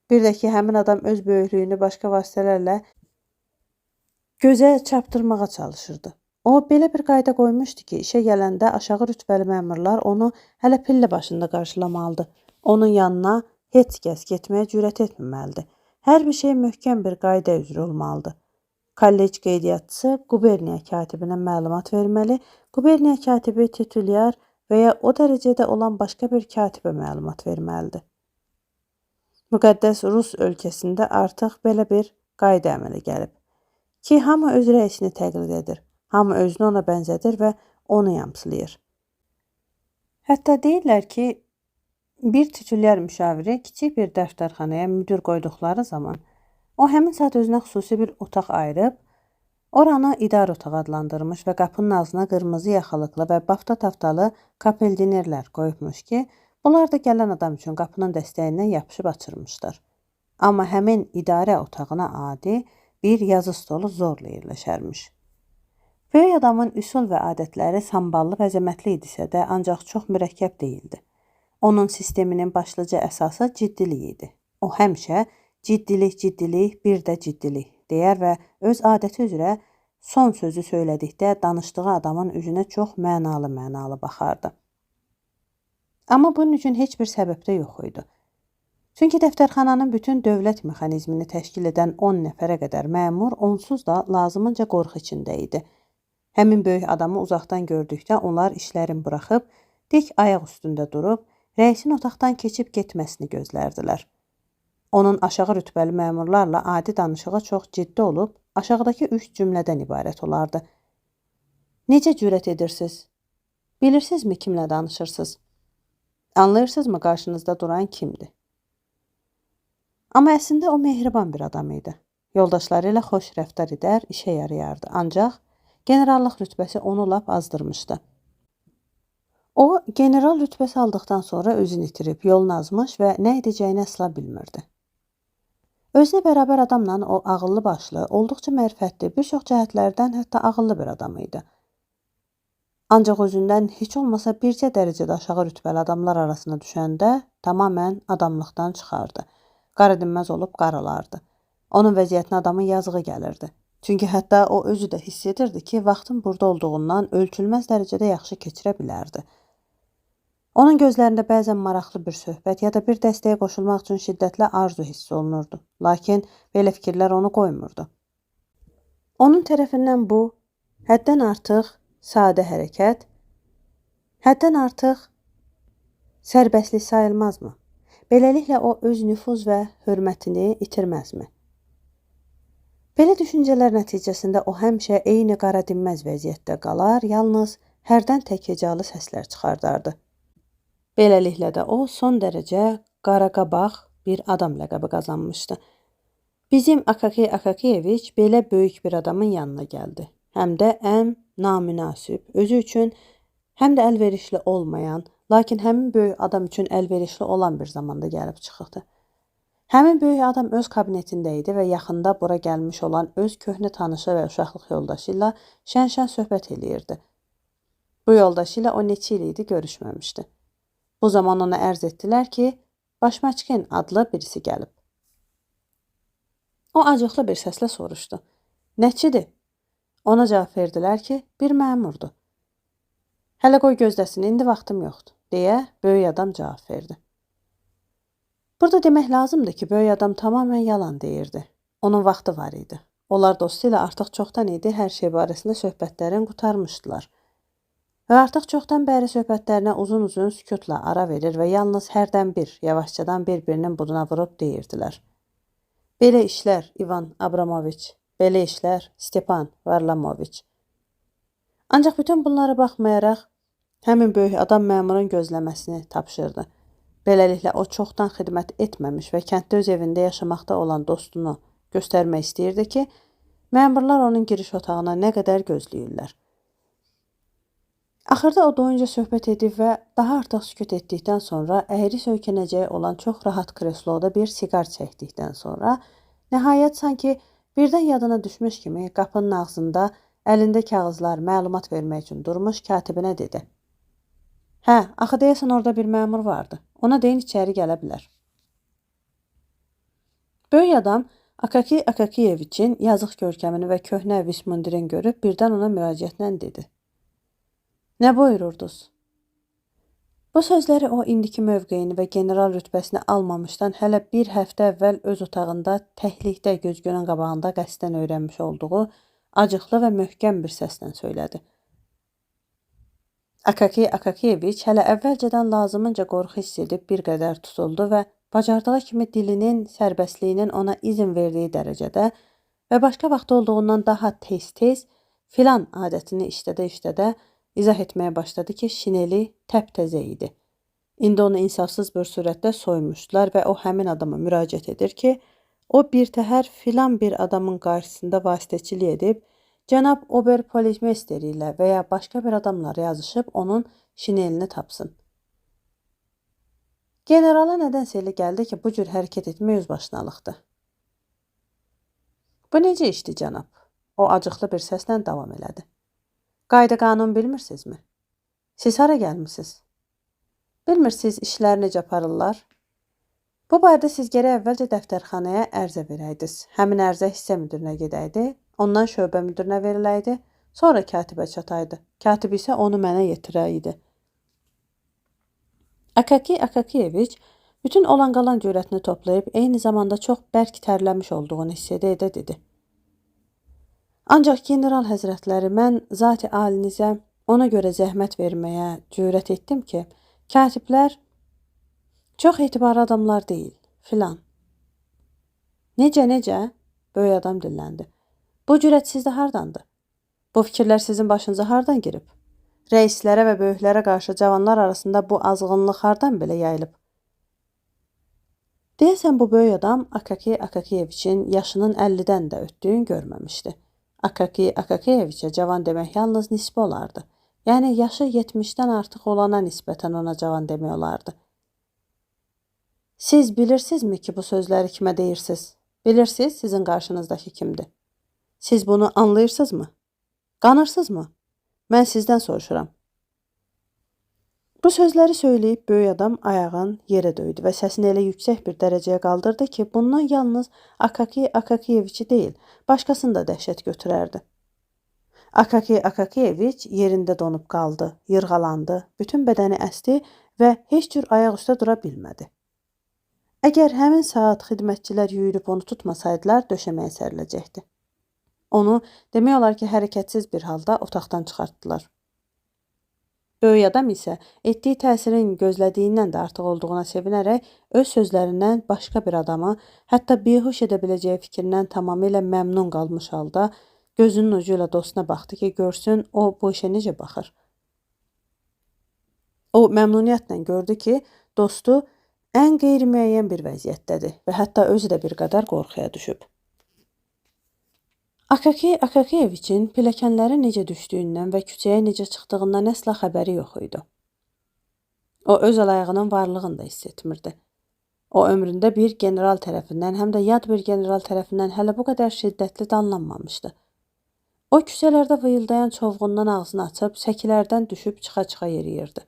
Bir də ki, həmin adam öz böyüklüyünü başqa vasitələrlə gözə çarpdırmağa çalışırdı. O, belə bir qayda qoymuşdu ki, işə gələndə aşağı rütbəli məmurlar onu hələ pillə başında qarşılamalıdır. Onun yanına heç kəs getməyə cürət etməməlidir. Hər bir şey möhkəm bir qayda üzrə olmalıdır. Kollec qeydiyyatçısı quberniya katibinə məlumat verməli, quberniya katibi titulyar və ya o dərəcədə olan başqa bir katibə məlumat verməlidir. Müqəddəs Rus ölkəsində artıq belə bir qayda əmələ gəlib ki, hamı öz rəisini təqlid edir, hamı özünü ona bənzədir və onu yamsılayır. Hətta deyirlər ki, bir titulyar müşaviri kiçik bir dəftərxanaya müdir qoyduqları zaman o həmin saat özünə xüsusi bir otaq ayırıb, oranı idarə otağı adlandırmış və qapının ağzına qırmızı yaxalıqlı və bafta taftalı kapeldinirlər qoyubmuş ki, bunlar da gələn adam üçün qapının dəstəyindən yapışıb açırmışlar. Amma həmin idarə otağına adi bir yazı stolu zorla yerləşərmiş. Böyük adamın üsul və adətləri samballı və əzəmətli idisə də, ancaq çox mürəkkəb deyildi. Onun sisteminin başlıca əsası ciddilik idi. O həmişə ciddilik, ciddilik, bir də ciddilik deyər və öz adəti üzrə son sözü söylədikdə danışdığı adamın üzünə çox mənalı-mənalı baxardı. Amma bunun üçün heç bir səbəb də yox idi. Çünki dəftərxananın bütün dövlət mexanizmini təşkil edən 10 nəfərə qədər məmur onsuz da lazımınca qorxu içində idi. Həmin böyük adamı uzaqdan gördükdə onlar işlərini buraxıb, dik ayaq üstündə durub, rəisin otaqdan keçib getməsini gözlərdilər. Onun aşağı rütbəli məmurlarla adi danışığı çox ciddi olub, aşağıdakı 3 cümlədən ibarət olardı. Necə cürət edirsiniz? Bilirsinizmi kimlə danışırsınız? Anlayırsınızmı qarşınızda duran kimdir? Amma əslində o mehriban bir adam idi. Yoldaşları ilə xoş rəftar edər, işə yarayardı. Ancaq generallıq rütbəsi onu lap azdırmışdı. O, general rütbəsi aldıqdan sonra özünü itirib, yolunu azmış və nə edəcəyini əsla bilmirdi. Özünə bərabər adamla o ağıllı başlı, olduqca mərifətli, bir çox cəhətlərdən hətta ağıllı bir adam idi. Ancaq özündən heç olmasa bircə dərəcədə aşağı rütbəli adamlar arasına düşəndə tamamilə adamlıqdan çıxardı. Qara dinməz olub qaralardı. Onun vəziyyətinə adamın yazığı gəlirdi. Çünki hətta o özü də hiss edirdi ki, vaxtın burada olduğundan ölçülməz dərəcədə yaxşı keçirə bilərdi. Onun gözlərində bəzən maraqlı bir söhbət ya da bir dəstəyə qoşulmaq üçün şiddətli arzu hiss olunurdu. Lakin belə fikirlər onu qoymurdu. Onun tərəfindən bu həddən artıq sadə hərəkət, həddən artıq sərbəstlik sayılmazmı? Beləliklə o öz nüfuz və hörmətini itirməzmi? Belə düşüncələr nəticəsində o həmişə eyni qara dinməz vəziyyətdə qalar, yalnız hərdən tək-hecalı səslər çıxardardı. Beləliklə də o son dərəcə qaraqabaq bir adam ləqəbi qazanmışdı. Bizim Akaki Akakiyeviç belə böyük bir adamın yanına gəldi. Həm də ən namünasib, özü üçün həm də əlverişli olmayan, lakin həmin böyük adam üçün əlverişli olan bir zamanda gəlib çıxıbdı. Həmin böyük adam öz kabinetində idi və yaxında bura gəlmiş olan öz köhnə tanışı və uşaqlıq yoldaşı ilə şən-şən söhbət eləyirdi. Bu yoldaşı ilə o neçə il idi görüşməmişdi. Bu zaman ona ərz etdilər ki, Başmaçkin adlı birisi gəlib. O acıqlı bir səslə soruşdu. Nəçidir? Ona cavab verdilər ki, bir məmurdur. Hələ qoy gözləsin, indi vaxtım yoxdur, deyə böyük adam cavab verdi. Burada demək lazımdır ki, böyük adam tamamilə yalan deyirdi. Onun vaxtı var idi. Onlar dostu ilə artıq çoxdan idi, hər şey barəsində söhbətlərin qurtarmışdılar. Və artıq çoxdan bəri söhbətlərinə uzun-uzun sükutla ara verir və yalnız hərdən bir, yavaşcadan bir-birinin buduna vurub deyirdilər. Belə işlər, İvan Abramoviç, belə işlər, Stepan Varlamoviç. Ancaq bütün bunlara baxmayaraq, həmin böyük adam məmurun gözləməsini tapşırdı. Beləliklə, o çoxdan xidmət etməmiş və kənddə öz evində yaşamaqda olan dostunu göstərmək istəyirdi ki, məmurlar onun giriş otağına nə qədər gözləyirlər. Axırda o doyunca söhbət edib və daha artıq sükut etdikdən sonra əyri söykənəcəyi olan çox rahat kresloda bir siqar çəkdikdən sonra nəhayət sanki birdən yadına düşmüş kimi qapının ağzında əlində kağızlar, məlumat vermək üçün durmuş katibinə dedi. Hə, axı deyəsən orada bir məmur vardı. Ona deyin içəri gələ bilər. Böyük adam Akaki Akakiyeviçin yazıq görkəmini və köhnə vismundirin görüb birdən ona müraciətlə dedi. Nə buyururdunuz? Bu sözləri o indiki mövqeyini və general rütbəsini almamışdan hələ bir həftə əvvəl öz otağında təklikdə güzgünün qabağında qəsdən öyrənmiş olduğu acıqlı və möhkəm bir səslə söylədi. Akaki Akakiyeviç hələ əvvəlcədən lazımınca qorxu hiss edib bir qədər tutuldu və bacardığı kimi dilinin sərbəstliyinin ona izin verdiyi dərəcədə və başqa vaxt olduğundan daha tez-tez filan adətini işlədə-işlədə izah etməyə başladı ki, şineli təptəzə idi. İndi onu insafsız bir surətdə soymuşdular və o həmin adama müraciət edir ki, o birtəhər filan bir adamın qarşısında vasitəçilik edib, cənab Ober-Polismeisteri ilə və ya başqa bir adamla yazışıb onun şinelini tapsın. Generala nədənsə elə gəldi ki, bu cür hərəkət etmək özbaşınalıqdır. Bu necə işdir, cənab? O acıqlı bir səslə davam elədi. Qayda qanun bilmirsinizmi? Siz hara gəlmisiniz? Bilmirsiniz işləri necə aparırlar? Bu barədə siz gərək əvvəlcə dəftərxanaya ərizə verəydiniz. Həmin ərizə hissə müdirinə gedəydi, ondan şöbə müdirinə veriləydi, sonra katibə çataydı. Katib isə onu mənə yetirəydi. Akaki Akakiyeviç bütün olan qalan cürətini toplayıb eyni zamanda çox bərk tərləmiş olduğunu hiss edə-edə dedi. Ancaq general həzrətləri, mən zat-ı alinizə ona görə zəhmət verməyə cürət etdim ki, katiblər çox etibarlı adamlar deyil, filan. Necə, necə? Böyük adam dilləndi. Bu cürət sizdə hardandır? Bu fikirlər sizin başınıza hardan girib? Rəislərə və böyüklərə qarşı cavanlar arasında bu azğınlıq hardan belə yayılıb? Deyəsən bu böyük adam Akaki Akakiyeviçin yaşının 50-dən də ötdüyünü görməmişdi. Akaki Akakiyeviçə cavan demək yalnız nisbi olardı. Yəni yaşı 70-dən artıq olana nisbətən ona cavan demək olardı. Siz bilirsinizmi ki, bu sözləri kimə deyirsiz? Bilirsiniz sizin qarşınızdakı kimdir? Siz bunu anlayırsınızmı? Qanırsınızmı? Mən sizdən soruşuram. Bu sözləri söyləyib böyük adam ayağın yerə döydü və səsini elə yüksək bir dərəcəyə qaldırdı ki, bundan yalnız Akaki Akakiyeviçi deyil, başqasını da dəhşət götürərdi. Akaki Akakiyeviç yerində donub qaldı, yırğalandı, bütün bədəni əsdi və heç cür ayaq üstə dura bilmədi. Əgər həmin saat xidmətçilər yüyürüb onu tutmasaydılar, döşəməyə səriləcəkdi. Onu demək olar ki, hərəkətsiz bir halda otaqdan çıxartdılar. Böyük adam isə etdiyi təsirin gözlədiyindən də artıq olduğuna sevinərək öz sözlərindən başqa bir adamı, hətta bihuş edə biləcəyi fikrindən tamamilə məmnun qalmış halda gözünün ucu ilə dostuna baxdı ki, görsün o bu işə necə baxır. O məmnuniyyətlə gördü ki, dostu ən qeyri-müəyyən bir vəziyyətdədir və hətta özü də bir qədər qorxuya düşüb. Akaki Akakiyeviçin pilləkənlərə necə düşdüyündən və küçəyə necə çıxdığından əsla xəbəri yox idi. O öz ayağının varlığını da hiss etmirdi. O ömründə bir general tərəfindən, həm də yad bir general tərəfindən hələ bu qədər şiddətli danlanmamışdı. O küçələrdə vıyıldayan çovğundan ağzını açıb səkilərdən düşüb çıxa-çıxa yeriyirdi.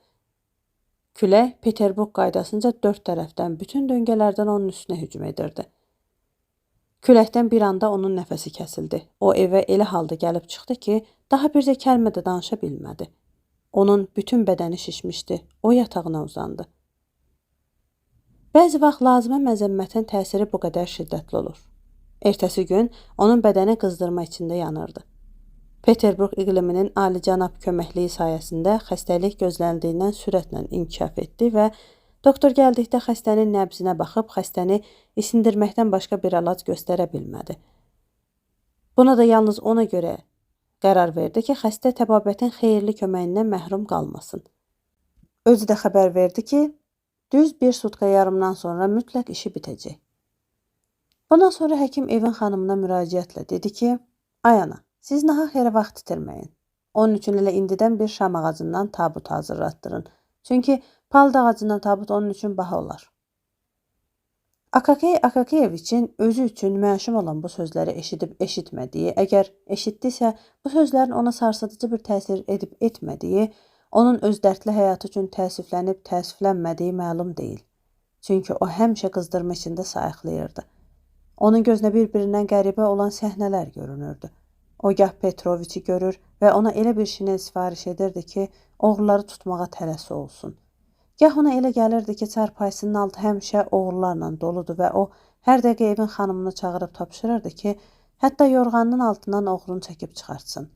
Külək Peterburq qaydasınca dörd tərəfdən, bütün döngələrdən onun üstünə hücum edirdi. Küləkdən bir anda onun nəfəsi kəsildi. O evə elə halda gəlib çıxdı ki, daha bircə kəlmə də danışa bilmədi. Onun bütün bədəni şişmişdi. O yatağına uzandı. Bəzi vaxt lazımə məzəmmətin təsiri bu qədər şiddətli olur. Ertəsi gün onun bədəni qızdırma içində yanırdı. Peterburq iqliminin alicənab köməkliyi sayəsində xəstəlik gözlənildiyindən sürətlə inkişaf etdi və doktor gəldikdə xəstənin nəbzinə baxıb xəstəni isindirməkdən başqa bir əlac göstərə bilmədi. Buna da yalnız ona görə qərar verdi ki, xəstə təbabətin xeyirli köməyindən məhrum qalmasın. Özü də xəbər verdi ki, düz bir sutka yarımdan sonra mütləq işi bitəcək. Bundan sonra həkim evin xanımına müraciətlə dedi ki, ay ana, siz nahaq yerə vaxt itirməyin. Onun üçün elə indidən bir şam ağacından tabut hazırlatdırın. Çünki palda ağacından tabut onun üçün baha olar. Akaki Akakiyeviçin özü üçün məşum olan bu sözləri eşidib eşitmədiyi, əgər eşitdisə, bu sözlərin ona sarsıdıcı bir təsir edib etmədiyi, onun öz dərdli həyatı üçün təəssüflənib təəssüflənmədiyi məlum deyil. Çünki o həmişə qızdırma içində sayıqlayırdı. Onun gözünə bir-birindən qəribə olan səhnələr görünürdü. O gah Petroviçi görür və ona elə bir şinel sifariş edirdi ki, oğruları tutmağa tələsi olsun. Gah ona elə gəlirdi ki, çarpayısının altı həmişə oğrularla doludur və o hər dəqiqə evin xanımını çağırıb tapşırırdı ki, hətta yorğanının altından oğrunu çəkib çıxartsın.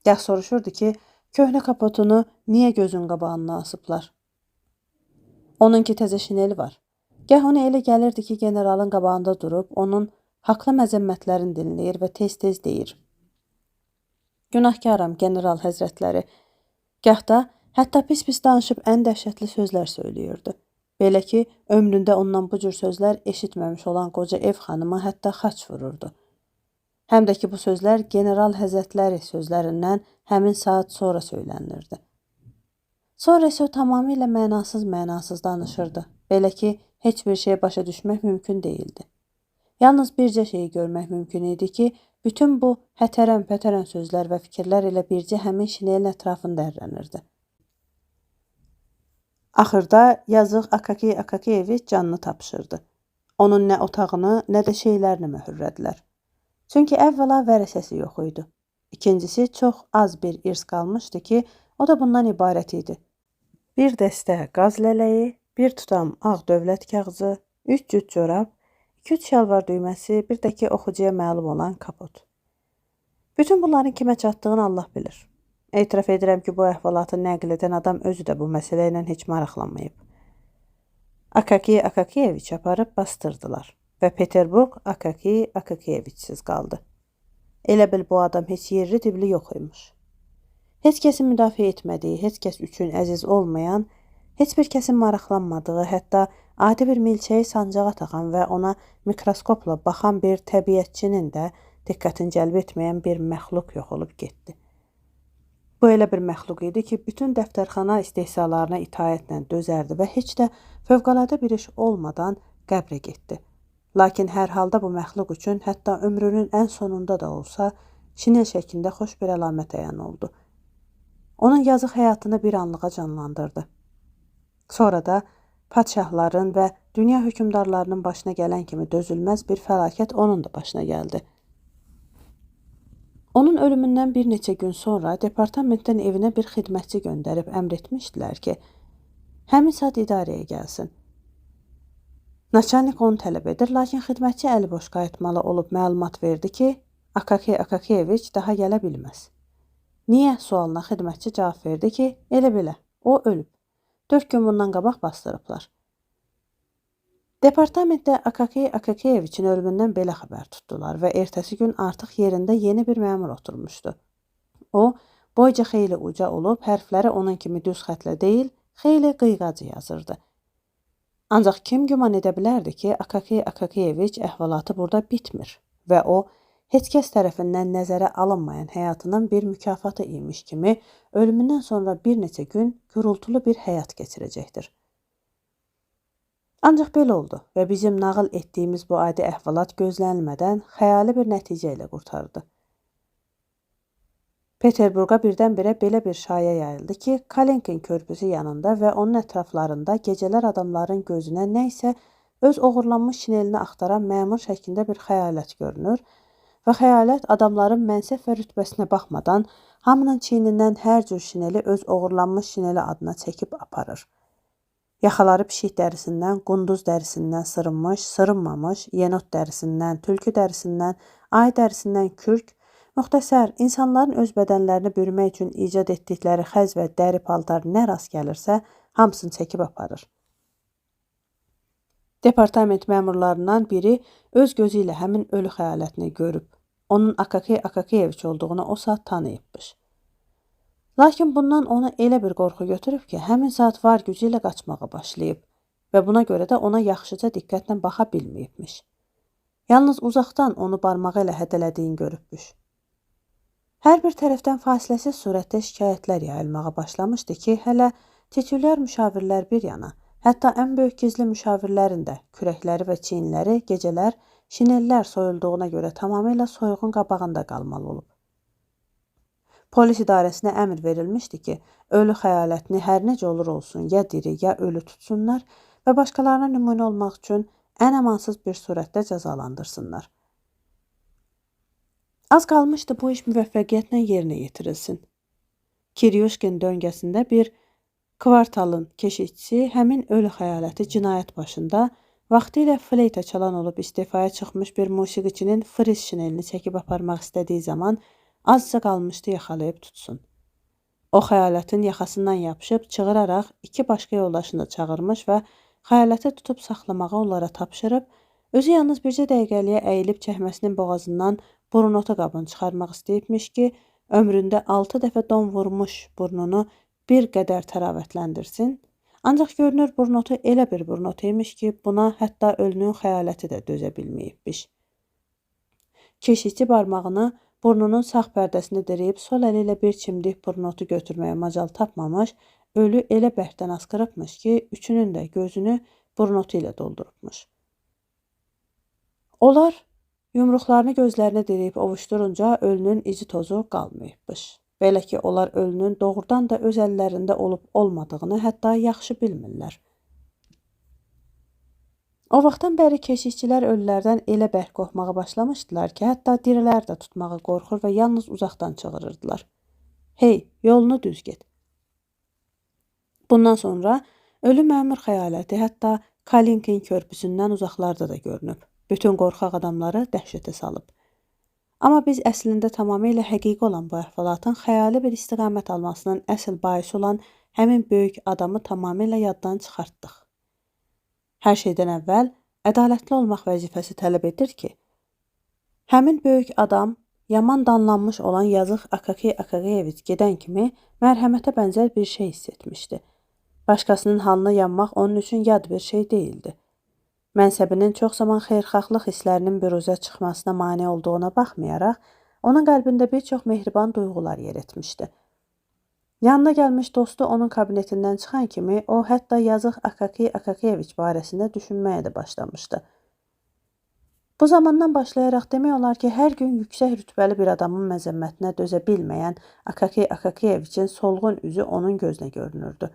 Gah soruşurdu ki, köhnə kapotunu niyə gözün qabağına asıblar? Onunki təzə şineli var. Gah ona elə gəlirdi ki, generalın qabağında durub onun haqlı məzəmmətlərini dinləyir və tez-tez deyir: Günahkaram, general həzrətləri. Gah da hətta pis-pis danışıb ən dəhşətli sözlər söyləyirdi. Belə ki, ömründə ondan bu cür sözlər eşitməmiş olan qoca ev xanımı hətta xaç vururdu. Həm də ki, bu sözlər general həzrətləri sözlərindən həmin saat sonra söylənirdi. Sonra isə o tamamilə mənasız danışırdı. Belə ki, heç bir şeyə başa düşmək mümkün deyildi. Yalnız bircə şeyi görmək mümkün idi ki, bütün bu hətərən-pətərən sözlər və fikirlər elə bircə həmin şinelin ətrafında ərlənirdi. Axırda yazıq Akaki Akakiyeviç canını tapşırdı. Onun nə otağını, nə də şeylərini möhürlədilər. Çünki əvvəla vərəsəsi yox idi. İkincisi, çox az bir irs qalmışdı ki, o da bundan ibarət idi. Bir dəstə qaz lələyi, bir tutam ağ dövlət kağızı, 3 cüt corab, 2-3 şalvar düyməsi, bir də ki, oxucuya məlum olan kapot. Bütün bunların kimə çatdığını Allah bilir. Etiraf edirəm ki, bu əhvalatı nəql edən adam özü də bu məsələ ilə heç maraqlanmayıb. Akaki Akakiyeviç aparıb bastırdılar. Və Peterburq Akakiy Akakiyeviçsiz qaldı. Elə bil bu adam heç yerli dibli yox imiş. Heç kəsin müdafiə etmədiyi, heç kəs üçün əziz olmayan, heç bir kəsin maraqlanmadığı, hətta adi bir milçəyi sancağa taxan və ona mikroskopla baxan bir təbiətçinin də diqqətini cəlb etməyən bir məxluq yox olub getdi. Bu elə bir məxluq idi ki, bütün dəftərxana istehzalarına itaətlə dözərdi və heç də fövqəladə bir iş olmadan qəbrə getdi. Lakin hər halda bu məxluq üçün hətta ömrünün ən sonunda da olsa şinel şəklində xoş bir əlamət əyan oldu. Onun yazıq həyatını bir anlığa canlandırdı. Sonra da padşahların və dünya hökmdarlarının başına gələn kimi dözülməz bir fəlakət onun da başına gəldi. Onun ölümündən bir neçə gün sonra departamentdən evinə bir xidmətçi göndərib əmr etmişdilər ki, həmin saat idarəyə gəlsin. Naçalnik onu tələb edir, lakin xidmətçi əli boş qayıtmalı olub məlumat verdi ki, Akakiy Akakiyeviç daha gələ bilməz. Niyə sualına xidmətçi cavab verdi ki, elə belə, o ölüb. 4 gün bundan qabaq bastırıblar. Departamentdə Akakiy Akakiyeviçin ölümündən belə xəbər tutdular və ertəsi gün artıq yerində yeni bir məmur oturmuşdu. O, boyca xeyli uca olub, hərfləri onun kimi düz xətlə deyil, xeyli qıyğacı yazırdı. Ancaq kim güman edə bilərdi ki, Akakiy Akakiyeviç əhvalatı burada bitmir və o, heç kəs tərəfindən nəzərə alınmayan həyatının bir mükafatı imiş kimi ölümündən sonra bir neçə gün gurultulu bir həyat keçirəcəkdir. Ancaq belə oldu və bizim nağıl etdiyimiz bu adi əhvalat gözlənilmədən xəyali bir nəticə ilə qurtardı. Peterburqa birdən-birə belə bir şayə yayıldı ki, Kalinkin körpüsü yanında və onun ətraflarında gecələr adamların gözünə nə isə öz oğurlanmış şinelini axtaran məmur şəklində bir xəyalət görünür və xəyalət adamların mənsəb və rütbəsinə baxmadan hamının çiynindən hər cür şineli öz oğurlanmış şineli adına çəkib aparır. Yaxaları pişik dərisindən, qunduz dərisindən sırınmış, sırınmamış, yenot dərisindən, tülkü dərisindən, ay dərisindən kürk, müxtəsər, insanların öz bədənlərini bürümək üçün icad etdikləri xəz və dəri paltar nə rast gəlirsə, hamısını çəkib aparır. Departament məmurlarından biri öz gözü ilə həmin ölü xəyalətini görüb, onun Akakiy Akakiyeviç olduğunu o saat tanıyıbmış. Lakin bundan onu elə bir qorxu götürüb ki, həmin saat var gücü ilə qaçmağa başlayıb və buna görə də ona yaxşıca diqqətlə baxa bilməyibmiş. Yalnız uzaqdan onu barmağı ilə hədələdiyini görübmüş. Hər bir tərəfdən fasiləsiz surətdə şikayətlər yayılmağa başlamışdı ki, hələ titulyar müşavirlər bir yana, hətta ən böyük gizli müşavirlərin də kürəkləri və çiyinləri gecələr şinellər soyulduğuna görə tamamilə soyuğun qabağında qalmalı olub. Polis idarəsinə əmr verilmişdi ki, ölü xəyalətini hər necə olur olsun, ya diri, ya ölü tutsunlar və başqalarına nümunə olmaq üçün ən amansız bir surətdə cəzalandırsınlar. Az qalmışdı bu iş müvəffəqiyyətlə yerinə yetirilsin. Kiryuşkin döngəsində bir kvartalın keşikçisi həmin ölü xəyaləti cinayət başında vaxtilə fleyta çalan olub istifaya çıxmış bir musiqiçinin friz şinelini çəkib aparmaq istədiyi zaman azca qalmışdı yaxalayıb tutsun. O xəyalətin yaxasından yapışıb çığıraraq iki başqa yoldaşını da çağırmış və xəyaləti tutub saxlamağı onlara tapşırıb, özü yalnız bircə dəqiqəliyə əyilib çəkməsinin boğazından burunota qabını çıxarmaq istəyibmiş ki, ömründə 6 dəfə don vurmuş burnunu bir qədər təravətləndirsin. Ancaq görünür burnotu elə bir burnotu imiş ki, buna hətta ölünün xəyaləti də dözə bilməyibmiş. Keşikçi barmağını burnunun sağ pərdəsini dirəyib sol əli ilə bir çimdik burnotu götürməyə macal tapmamış, ölü elə bərkdən asqırıbmış ki, üçünün də gözünü burnotu ilə doldurubmuş. Onlar yumruqlarını gözlərinə dirəyib ovuşdurunca ölünün izi tozu qalmayıbmış. Belə ki, onlar ölünün doğrudan da öz əllərində olub olmadığını hətta yaxşı bilmirlər. O vaxtdan bəri keşikçilər ölülərdən elə bərk qorxmağa başlamışdılar ki, hətta dirilər də tutmağa qorxur və yalnız uzaqdan çığırırdılar. Hey, yolunu düz get. Bundan sonra ölü məmur xəyaləti hətta Kalinkin körpüsündən uzaqlarda da görünüb. Bütün qorxaq adamları dəhşətə salıb. Amma biz əslində tamamilə həqiqi olan bu əhvalatın xəyali bir istiqamət almasının əsl baisi olan həmin böyük adamı tamamilə yaddan çıxartdıq. Hər şeydən əvvəl Ədalətli olmaq vəzifəsi tələb edir ki, həmin böyük adam yaman danlanmış olan yazıq Akakiy Akakiyeviç gedən kimi mərhəmətə bənzər bir şey hiss etmişdi. Başqasının halına yanmaq onun üçün yad bir şey deyildi. Mənsəbinin çox zaman xeyirxahlıq hisslərinin büruzə çıxmasına mane olduğuna baxmayaraq, onun qəlbində bir çox mehriban duyğular yer etmişdi. Yanına gəlmiş dostu onun kabinetindən çıxan kimi o hətta yazıq Akakiy Akakiyeviç barəsində düşünməyə də başlamışdı. Bu zamandan başlayaraq demək olar ki, hər gün yüksək rütbəli bir adamın məzəmmətinə dözə bilməyən Akakiy Akakiyeviçin solğun üzü onun gözünə görünürdü.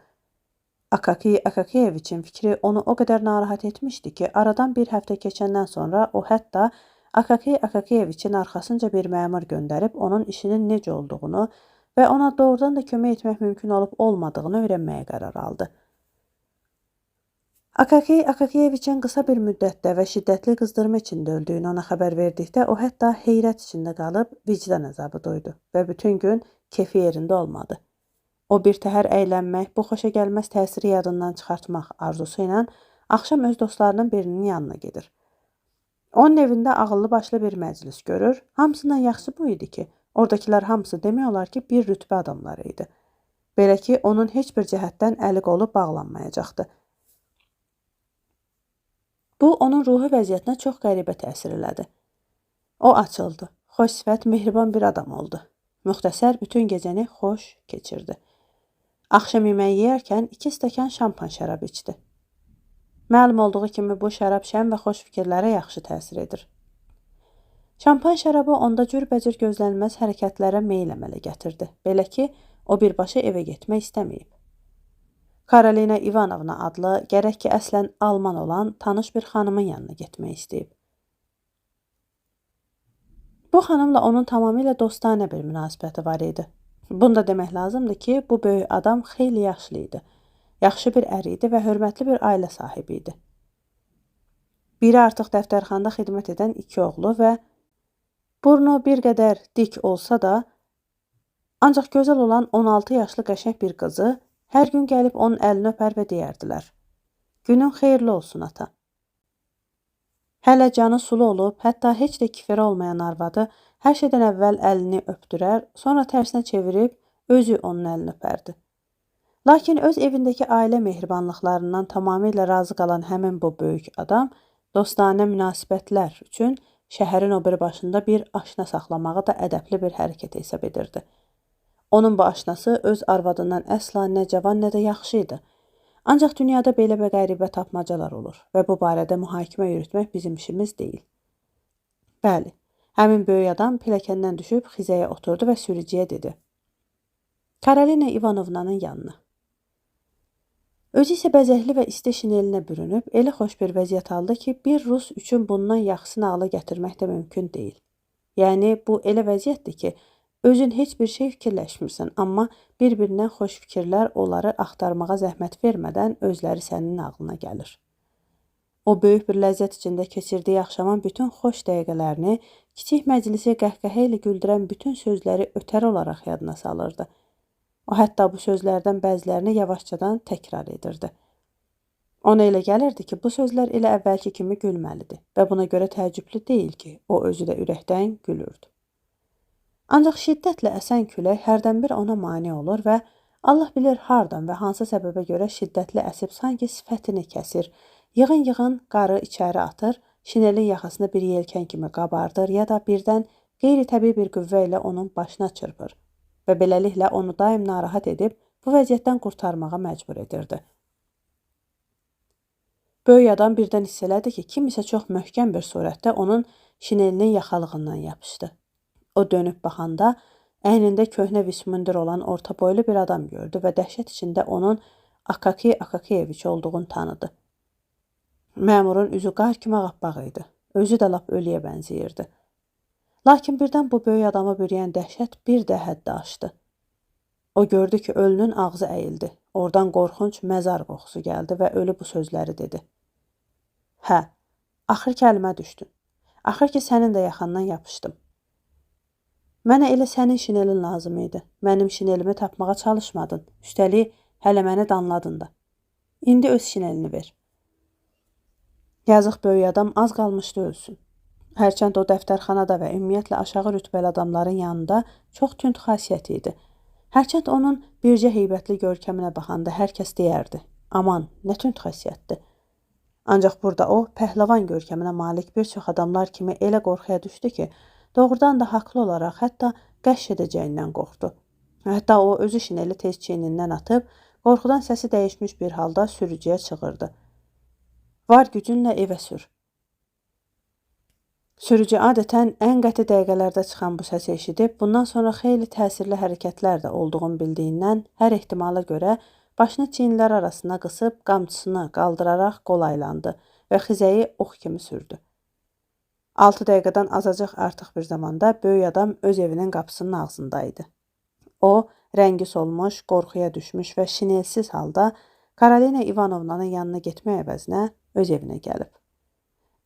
Akakiy Akakiyeviçin fikri onu o qədər narahat etmişdi ki, aradan bir həftə keçəndən sonra o hətta Akakiy Akakiyeviçin arxasınca bir məmur göndərib onun işinin necə olduğunu və ona doğrudan da kömək etmək mümkün olub olmadığını öyrənməyə qərar aldı. Akakiy Akakiyeviçin qısa bir müddətdə və şiddətli qızdırma içində öldüyünü ona xəbər verdikdə o hətta heyrət içində qalıb vicdan əzabı duydu və bütün gün kefi yerində olmadı. O bir təhər əylənmək, bu xoşagəlməz təsiri yadından çıxartmaq arzusu ilə axşam öz dostlarının birinin yanına gedir. Onun evində ağıllı başlı bir məclis görür. Hamısından yaxşısı bu idi ki, oradakılar hamısı demək olar ki, bir rütbə adamları idi. Belə ki, onun heç bir cəhətdən əli qolu bağlanmayacaqdı. Bu, onun ruhi vəziyyətinə çox qəribə təsir elədi. O açıldı. Xoş sifət, mehriban bir adam oldu. Müxtəsər bütün gecəni xoş keçirdi. Axşam yeməyi yeyərkən 2 stəkan şampan şərabı içdi. Məlum olduğu kimi bu şərab şən və xoş fikirlərə yaxşı təsir edir. Şampan şərabı onda cürbəcür gözlənilməz hərəkətlərə meyl əmələ gətirdi. Belə ki, o birbaşa evə getmək istəməyib. Karolina İvanovna adlı, gərək ki, əslən alman olan tanış bir xanımın yanına getmək istəyib. Bu xanımla onun tamamilə dostanə bir münasibəti var idi. Bunu da demək lazımdır ki, bu böyük adam xeyli yaşlı idi. Yaxşı bir ər idi və hörmətli bir ailə sahibi idi. Biri artıq dəftərxanada xidmət edən 2 oğlu və burnu bir qədər dik olsa da, ancaq gözəl olan 16 yaşlı qəşəng bir qızı hər gün gəlib onun əlini öpər və deyərdilər: "Günün xeyirli olsun, ata." Hələ canı sulu olub, hətta heç də kiferi olmayan arvadı hər şeydən əvvəl əlini öpdürər, sonra tərsinə çevirib özü onun əlini öpərdi. Lakin öz evindəki ailə mehribanlıqlarından tamamilə razı qalan həmin bu böyük adam dostanə münasibətlər üçün şəhərin o biri başında bir aşna saxlamağı da ədəbli bir hərəkət hesab edirdi. Onun bu aşnası öz arvadından əsla nə cavan, nə də yaxşı idi. Ancaq dünyada belə və qəribə tapmacalar olur və bu barədə mühakimə yürütmək bizim işimiz deyil. Bəli, həmin böyük adam pilləkəndən düşüb xizəyə oturdu və sürücüyə dedi: "Karolina İvanovnanın yanına." Özü isə bəzəkli və isti şinelinə bürünüb elə xoş bir vəziyyət aldı ki, bir rus üçün bundan yaxşısını ağla gətirmək də mümkün deyil. Yəni, bu elə vəziyyətdir ki, özün heç bir şey fikirləşmirsən, amma bir-birindən xoş fikirlər onları axtarmağa zəhmət vermədən özləri sənin ağlına gəlir. O böyük bir ləzzət içində keçirdiyi axşamın bütün xoş dəqiqələrini, kiçik məclisi qəhqəhə ilə güldürən bütün sözləri ötəri olaraq yadına salırdı. O hətta bu sözlərdən bəzilərini yavaşcadan təkrar edirdi. Ona elə gəlirdi ki, bu sözlər elə əvvəlki kimi gülməlidir və buna görə təəccüblü deyil ki, o özü də ürəkdən gülürdü. Ancaq şiddətlə əsən külək hərdən bir ona mane olur və Allah bilir hardan və hansı səbəbə görə şiddətli əsib sanki sifətini kəsir, yığın-yığın qarı içəri atır, şinelin yaxasını bir yelkən kimi qabardır ya da birdən qeyri-təbii bir qüvvə ilə onun başına çırpır və beləliklə onu daim narahat edib bu vəziyyətdən qurtarmağa məcbur edirdi. Böyük adam birdən hiss elədi ki, kim isə çox möhkəm bir surətdə onun şinelinin yaxalığından yapışdı. O dönüb baxanda əynində köhnə vismundir olan orta boylu bir adam gördü və dəhşət içində onun Akakiy Akakiyeviç olduğunu tanıdı. Məmurun üzü qar kimi ağappaq idi. Özü də lap ölüyə bənzəyirdi. Lakin birdən bu böyük adamı bürüyən dəhşət bir də həddi aşdı. O gördü ki, ölünün ağzı əyildi. Oradan qorxunc məzar qoxusu gəldi və ölü bu sözləri dedi: "Hə, axır ki əlimə düşdün. Axır ki sənin də yaxandan yapışdım. Mənə elə sənin şinelin lazım idi. Mənim şinelimi tapmağa çalışmadın. Üstəlik, hələ məni danladın da. İndi öz şinelini ver." Yazıq böyük adam az qalmışdı ölsün. Hərçənd o dəftərxanada və ümumiyyətlə aşağı rütbəli adamların yanında çox tünd xasiyyəti idi. Hərçənd onun bircə heybətli görkəminə baxanda hər kəs deyərdi, aman, nə tünd xasiyyətdir. Ancaq burada o, pəhləvan görkəminə malik bir çox adamlar kimi elə qorxuya düşdü ki, doğrudan da haqlı olaraq hətta qəş edəcəyindən qorxdu. Hətta o, özü şineli tez çiynindən atıb, qorxudan səsi dəyişmiş bir halda sürücüyə çığırdı. Var gücünlə evə sür. Sürücü adətən ən qəti dəqiqələrdə çıxan bu səsi eşidib, bundan sonra xeyli təsirli hərəkətlər də olduğunu bildiyindən hər ehtimala görə başını çiyinlər arasına qısıb, qamçısını qaldıraraq qolaylandı və xizəyi ox kimi sürdü. 6 dəqiqədən azacıq artıq bir zamanda böyük adam öz evinin qapısının ağzında idi. O, rəngi solmuş, qorxuya düşmüş və şinelsiz halda Karolina İvanovnanın yanına getmək əvəzinə öz evinə gəlib.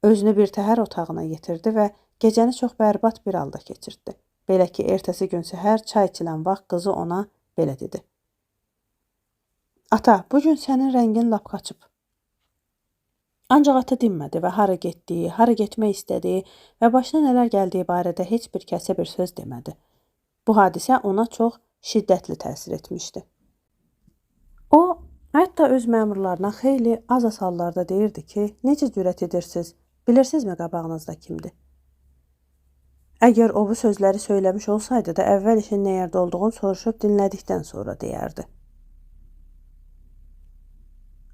Özünü bir təhər otağına yetirdi və gecəni çox bərbad bir halda keçirtdi. Belə ki, ertəsi gün səhər çay içilən vaxt qızı ona belə dedi. Ata, bugün sənin rəngin lap qaçıb. Ancaq ata dinmədi və hara getdiyi, hara getmək istədiyi və başına nələr gəldiyi barədə heç bir kəsə bir söz demədi. Bu hadisə ona çox şiddətli təsir etmişdi. O, hətta öz məmurlarına xeyli az-az hallarda deyirdi ki, necə cürət edirsiniz, bilirsinizmi qabağınızda kimdir? Əgər o bu sözləri söyləmiş olsaydı da əvvəl işin nə yerdə olduğunu soruşub dinlədikdən sonra deyərdi.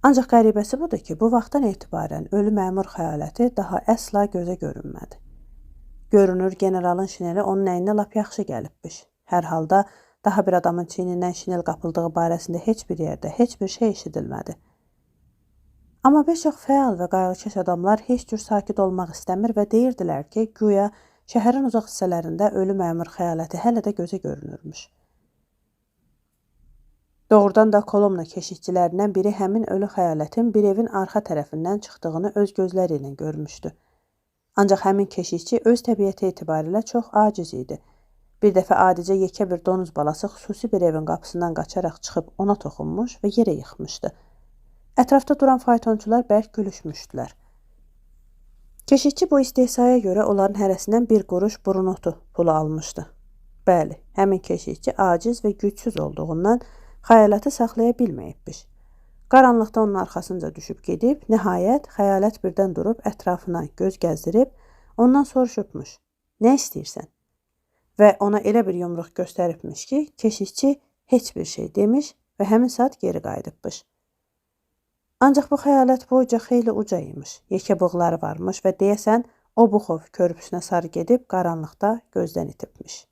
Ancaq qəribəsi budur ki, bu vaxtdan etibarən ölü məmur xəyaləti daha əsla gözə görünmədi. Görünür, generalın şineli onun əyninə lap yaxşı gəlibmiş. Hər halda daha bir adamın çiynindən şinel qapıldığı barəsində heç bir yerdə heç bir şey eşidilmədi. Amma bir çox fəal və qayğıkeş adamlar heç cür sakit olmaq istəmir və deyirdilər ki, güya şəhərin uzaq hissələrində ölü məmur xəyaləti hələ də gözə görünürmüş. Doğrudan da Kolomna keşikçilərindən biri həmin ölü xəyalətin bir evin arxa tərəfindən çıxdığını öz gözləri ilə görmüşdü. Ancaq həmin keşikçi öz təbiəti etibarilə çox aciz idi. Bir dəfə adicə yekə bir donuz balası xüsusi bir evin qapısından qaçaraq çıxıb ona toxunmuş və yerə yıxmışdı. Ətrafda duran faytonçular bərk gülüşmüşdülər. Keşikçi bu istehzaya görə onların hərəsindən bir quruş burunotu pulu almışdı. Bəli, həmin keşikçi aciz və gücsüz olduğundan xəyaləti saxlaya bilməyibmiş. Qaranlıqda onun arxasınca düşüb gedib, nəhayət xəyalət birdən durub ətrafına göz gəzdirib, ondan soruşubmuş, nə istəyirsən? Və ona elə bir yumruq göstəribmiş ki, keşikçi heç bir şey demiş və həmin saat geri qayıdıbmış. Ancaq bu xəyalət boyca xeyli uca imiş, yekə bığları varmış və deyəsən Obuxov körpüsünə sarı gedib qaranlıqda gözdən itibmiş.